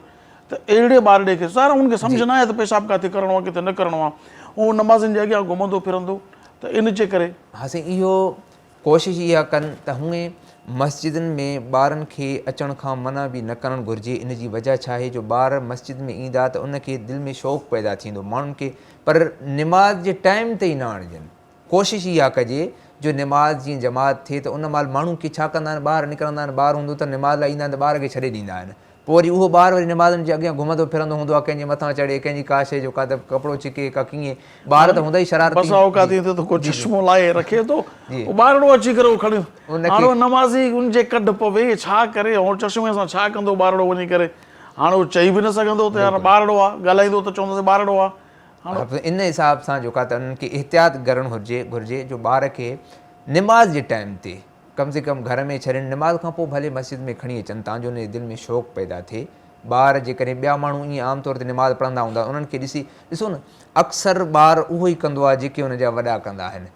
ته اهڙي ٻارڙي کي ظاهر آهي ان کي جي سمجھ ناهي ته پيشاب ڪاٿي ڪرڻو آ ڪٿي نه ڪرڻو آ اهو نمازين جي اڳيان گهمندو ڦرندو ته ان جي ڪري. ها سائين اهو ڪوشش اها ڪن ته هونئن مسجدن ۾ ٻارن کي اچڻ کان منع به نه ڪرڻ گهرجي ان جي وجه ڇا آهي جو ٻار مسجد ۾ ايندا ته ان کي دل ۾ شوق پيدا ٿيندو ماڻهن کي پر نماز جي ٽائيم تي ئي نه آڻجن ڪوشش اها ڪجي جو نماز جيئن جماعت ٿئي ته ان مهل ماڻهو ڪي ڇا ڪندا آهن ٻاهر نڪرندا آهن ٻار هوندو ته نماز لاء ايندا آهن ته ٻار کي ڇڏي ڏيندا آهن پوء وري اهو ٻار وري نمازن جي اڳيان گهمندو ڦرندو هوندو آهي ڪنهن جي مٿان چڙهي ڪنهن جي ڪا شيء جو ڪا ته ڪپڙو ڇڪي ڪا ڪيئن ٻار ته هوندا ئي شرارتي بسا اوقات جي ائين ٿئي ٿو ڪو جي جي چشمو لاهي رکي ٿو جي اهو ٻارڙو اچي ڪري اهو کڻي ان هاڻ کي اهو نمازي ان جي ڪڍ پوي ڇا ڪري هو چشمي سان ڇا ڪندو ٻارڙو وڃي ڪري هاڻ اهو چئي به نه سگهندو ته يار بلڪل ٻارڙو آهي ڳالهائيندو ته چوندس ٻارڙو آهي هاڻ ها ان حساب سان جيڪو آهي ته انهن کي احتياط ڪرڻ گهرجي گهرجي جو ٻار کي نماز جي ٽائيم تي ڪم سي ڪم گهر ۾ ڇڏين نماز کان پوء ڀلي مسجد ۾ کڻي اچن تان جو ان جي دل ۾ شوق پيدا ٿئي ٻار جيڪڏهن ٻيا ماڻهو ائين عام طور تي نماز پڙهندا هوندا انهن کي ڏسي ڏسو نه اڪثر ٻار اهو ئي ڪندو آهي جيڪي ان جا وڏا ڪندا آهن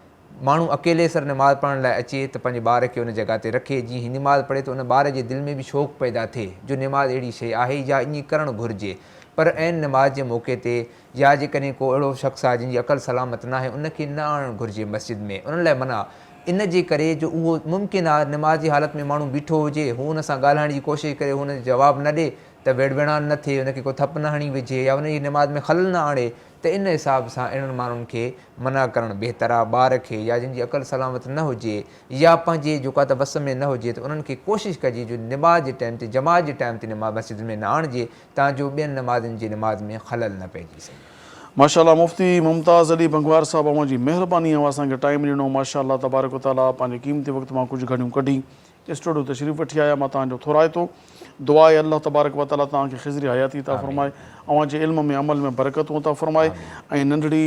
ماڻهو اڪيلي سر نماز پڙهڻ لاء اچي ته پنهنجي ٻار کي ان جڳهه تي رکي جيئن هي نماز پڙهي ته ان ٻار جي دل ۾ به شوق پيدا ٿئي جو نماز اهڙي شيء آهي يا ائين ڪرڻ گهرجي. پر عين نماز جي موقعي تي يا جيڪڏهن ڪو اهڙو شخص آهي جنهن جي عقل سلامت ناهي ان کي نه آڻڻ گهرجي مسجد ۾ انهن لاء منع ان جي ڪري جو اهو ممڪن آهي نماز جي حالت ۾ ماڻهو بيٺو هجي هو ان سان ڳالهائڻ جي ڪوشش ڪري هو ان جو جواب نه ڏي ته ويڙ ويڙان نه ٿئي ان کي ڪو ٿپ نه هڻي وجهي يا ان جي نماز ۾ خلل نه آڻي ته ان حساب سان اهڙن ماڻهن کي منع ڪرڻ بهتر آهي ٻار کي يا جن جي عقل سلامت نه هجي يا پنهنجي جيڪا ته وس ۾ نه هجي ته انهن کي ڪوشش ڪجي جو نماز جي ٽائيم تي جماعت جي ٽائيم تي نماز مسجد ۾ نه آڻجي تان جو ٻين نمازين جي نماز ۾ خلل نه پئجي سگهي. ماشاءالله مفتي ممتاز علي بنگوار صاحب اوهان جي مهرباني اوهان اسان کي ٽائيم ڏنو ماشاءالله تبارڪ و تعالي پنهنجي قيمتي وقت مان ڪجهه گهڙيون ڪڍي اسٽوڊيو تشريف وٺي آيا مان توهان جو ٿورائتو دعا آهي الله تبارڪ و تعالي توهان کي خضري حياتي عطا فرمائي اوهان جي علم ۾ عمل ۾ برڪتون عطا فرمائي ۽ ننڍڙي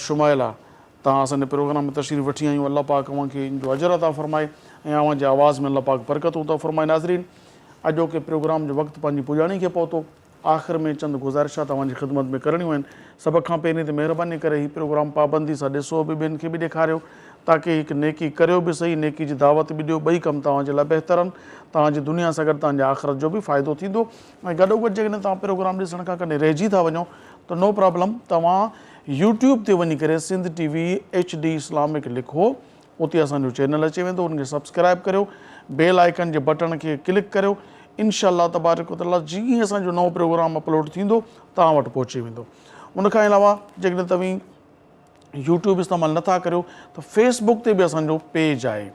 شمائله توهان اسان جي پروگرام ۾ تشريف وٺي آيون الله پاڪ اوهان کي ان جو اجر عطا فرمائي ۽ اوهان جي آواز ۾ الله پاڪ برڪتون عطا فرمائي ناظرين اڄوڪي پروگرام جو وقت پنهنجي پڄاڻي کي پهتو. آخر ۾ چند گذارشات اوهان جي خدمت ۾ ڪرڻيون آهن. سڀ کان پهرين ته مهرباني ڪري هي پروگرام پابندي سان ڏسو به ٻين کي به ڏيکاريو تاڪه هڪ نيڪي ڪريو به سهي نيڪي جي دعوت به ڏيو ٻئي ڪم توهان جي لاء بهتر آهن توهان جي دنيا سان گڏ توهان جي آخرت جو به فائدو ٿيندو ۽ گڏوگڏ جيڪڏهن توهان پروگرام ڏسڻ کان ڪڏهن رهجي ٿا وڃو ته نو پرابلم توهان يوٽيوب تي وڃي ڪري Sindh T V H D Islamic لکو اتي اسان جو چينل اچي ويندو ان کي سبسڪرائب ڪريو بيل آئيڪن جي بٽڻ کي ڪلڪ ڪريو انشاء الله تبارڪ وتعالي جيئن ئي اسان جو نئون پروگرام اپلوڊ ٿيندو توهان وٽ پهچي ويندو ان کان علاوه جيڪڏهن توهين يوٽيوب استعمال نٿا ڪريو ته فيس بڪ تي به اسان جو پيج آهي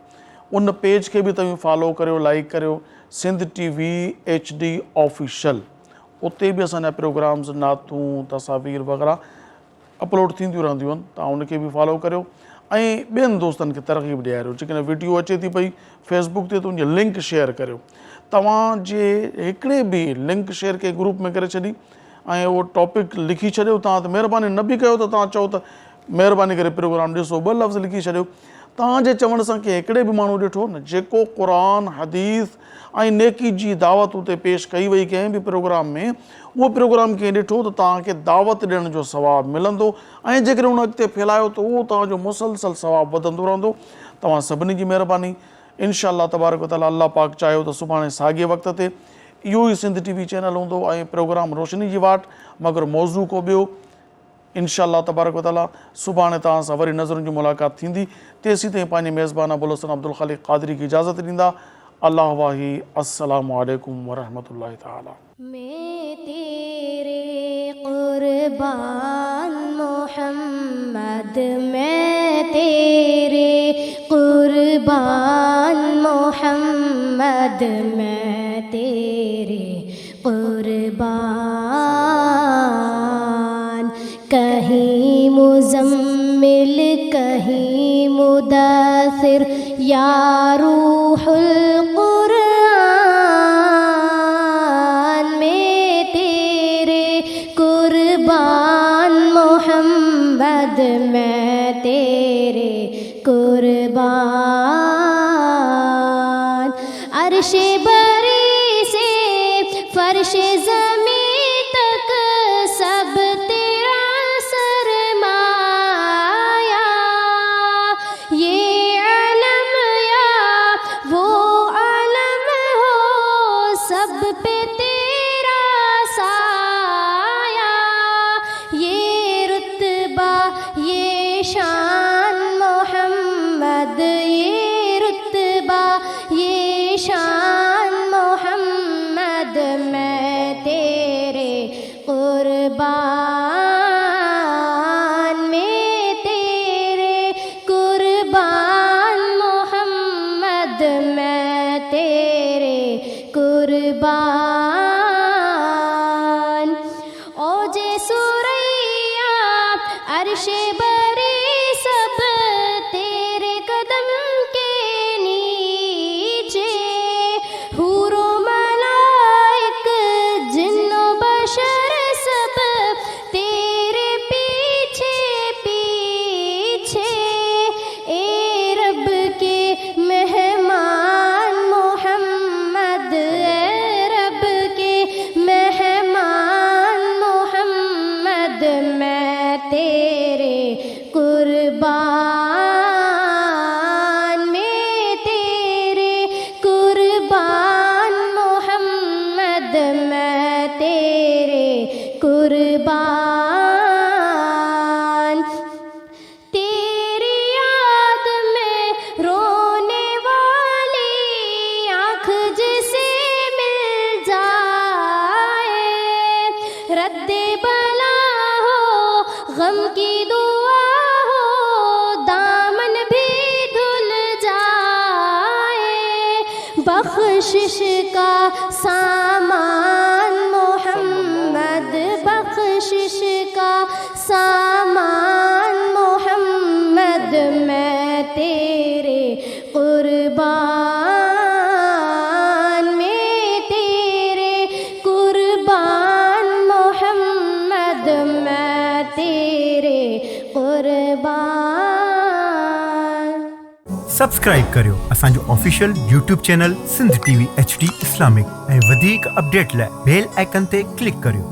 ان پيج کي به توهين فالو ڪريو لائڪ ڪريو Sindh T V H D official اتي به اسان جا پروگرامز نعتون تصاوير وغيره اپلوڊ ٿينديون رهنديون آهن توهان ان کي به فالو ڪريو ۽ ٻين دوستن کي ترغيب ڏياريو جيڪڏهن ويڊيو اچي ٿي پئي فيسبوڪ تي ته ان جي لنڪ شيئر ڪريو توهان جي هڪڙي به لنڪ شيئر ڪنهن گروپ ۾ ڪري ڇڏي ۽ اهو ٽاپڪ لکي ڇڏيو توهان ته مهرباني نه به ڪيو ته توهان چئو ته مهرباني ڪري پروگرام ڏسو ٻه لفظ لکي ڇڏيو توهان جي چوڻ سان ڪنهن هڪڙي به ماڻهو ڏٺو نه جيڪو قرآن حديث ۽ نيڪي جي دعوت اتي پيش ڪئي وئي ڪنهن به پروگرام ۾ اهو پروگرام ڪنهن ڏٺو ته توهان کي دعوت ڏيڻ جو ثواب ملندو ۽ جيڪڏهن ان اڳتي ڦهلايو ته اهو توهان جو مسلسل ثواب وڌندو رهندو توهان سڀني جي مهرباني انشاء الله تبارڪ وتعالي الله پاڪ چاهيو ته سڀاڻي ساڳئي وقت تي اهو ئي سنڌ ٽي وي چينل هوندو ۽ پروگرام روشني جي واٽ مگر موضوع ڪو ٻيو انشاء الله تبارڪ وتعالي سڀاڻي توهان سان وري نظرن جي ملاقات ٿيندي تيسين تائين پنهنجي ميزبان ابوالحسن عبدالخالق قادري کي اجازت ڏيندا الله واهي السلام عليڪم ورحمة الله تعالي. مين تيري قربان محمد مين تيري قربان محمد مين تيري قربان ڪهين مزمل ڪهين مدثر يا روح القرآن مين تيري قربان محمد مين تيري قربان عرش بري سي فرش زمين تڪ سڀ تيرا سرمايا يي عالم يا وو عالم هو سب پي تيرا سايا يي رتبه يي شان محمد يي رتبه يي شان محمد مين تيري قربان مين تيري قربان محمد مين تيري قربان او جي ثريا عرش بري سڀ تيري قدم ڪي نيچي حور و ملائڪ جن و بشر سڀ غم ڪي دعا هو دامن ڀي ڌل جائي بخشش ڪا سامان محمد بخشش ڪا سامان محمد مين تيري قربان مين تيري قربان محمد مين تيري قربان. سبسڪرائيب ڪريو اسان جو official YouTube channel Sindh T V H D Islamic ۽ وڌيڪ اپڊيٽ لاء بيل آئيڪن تي ڪلڪ ڪريو.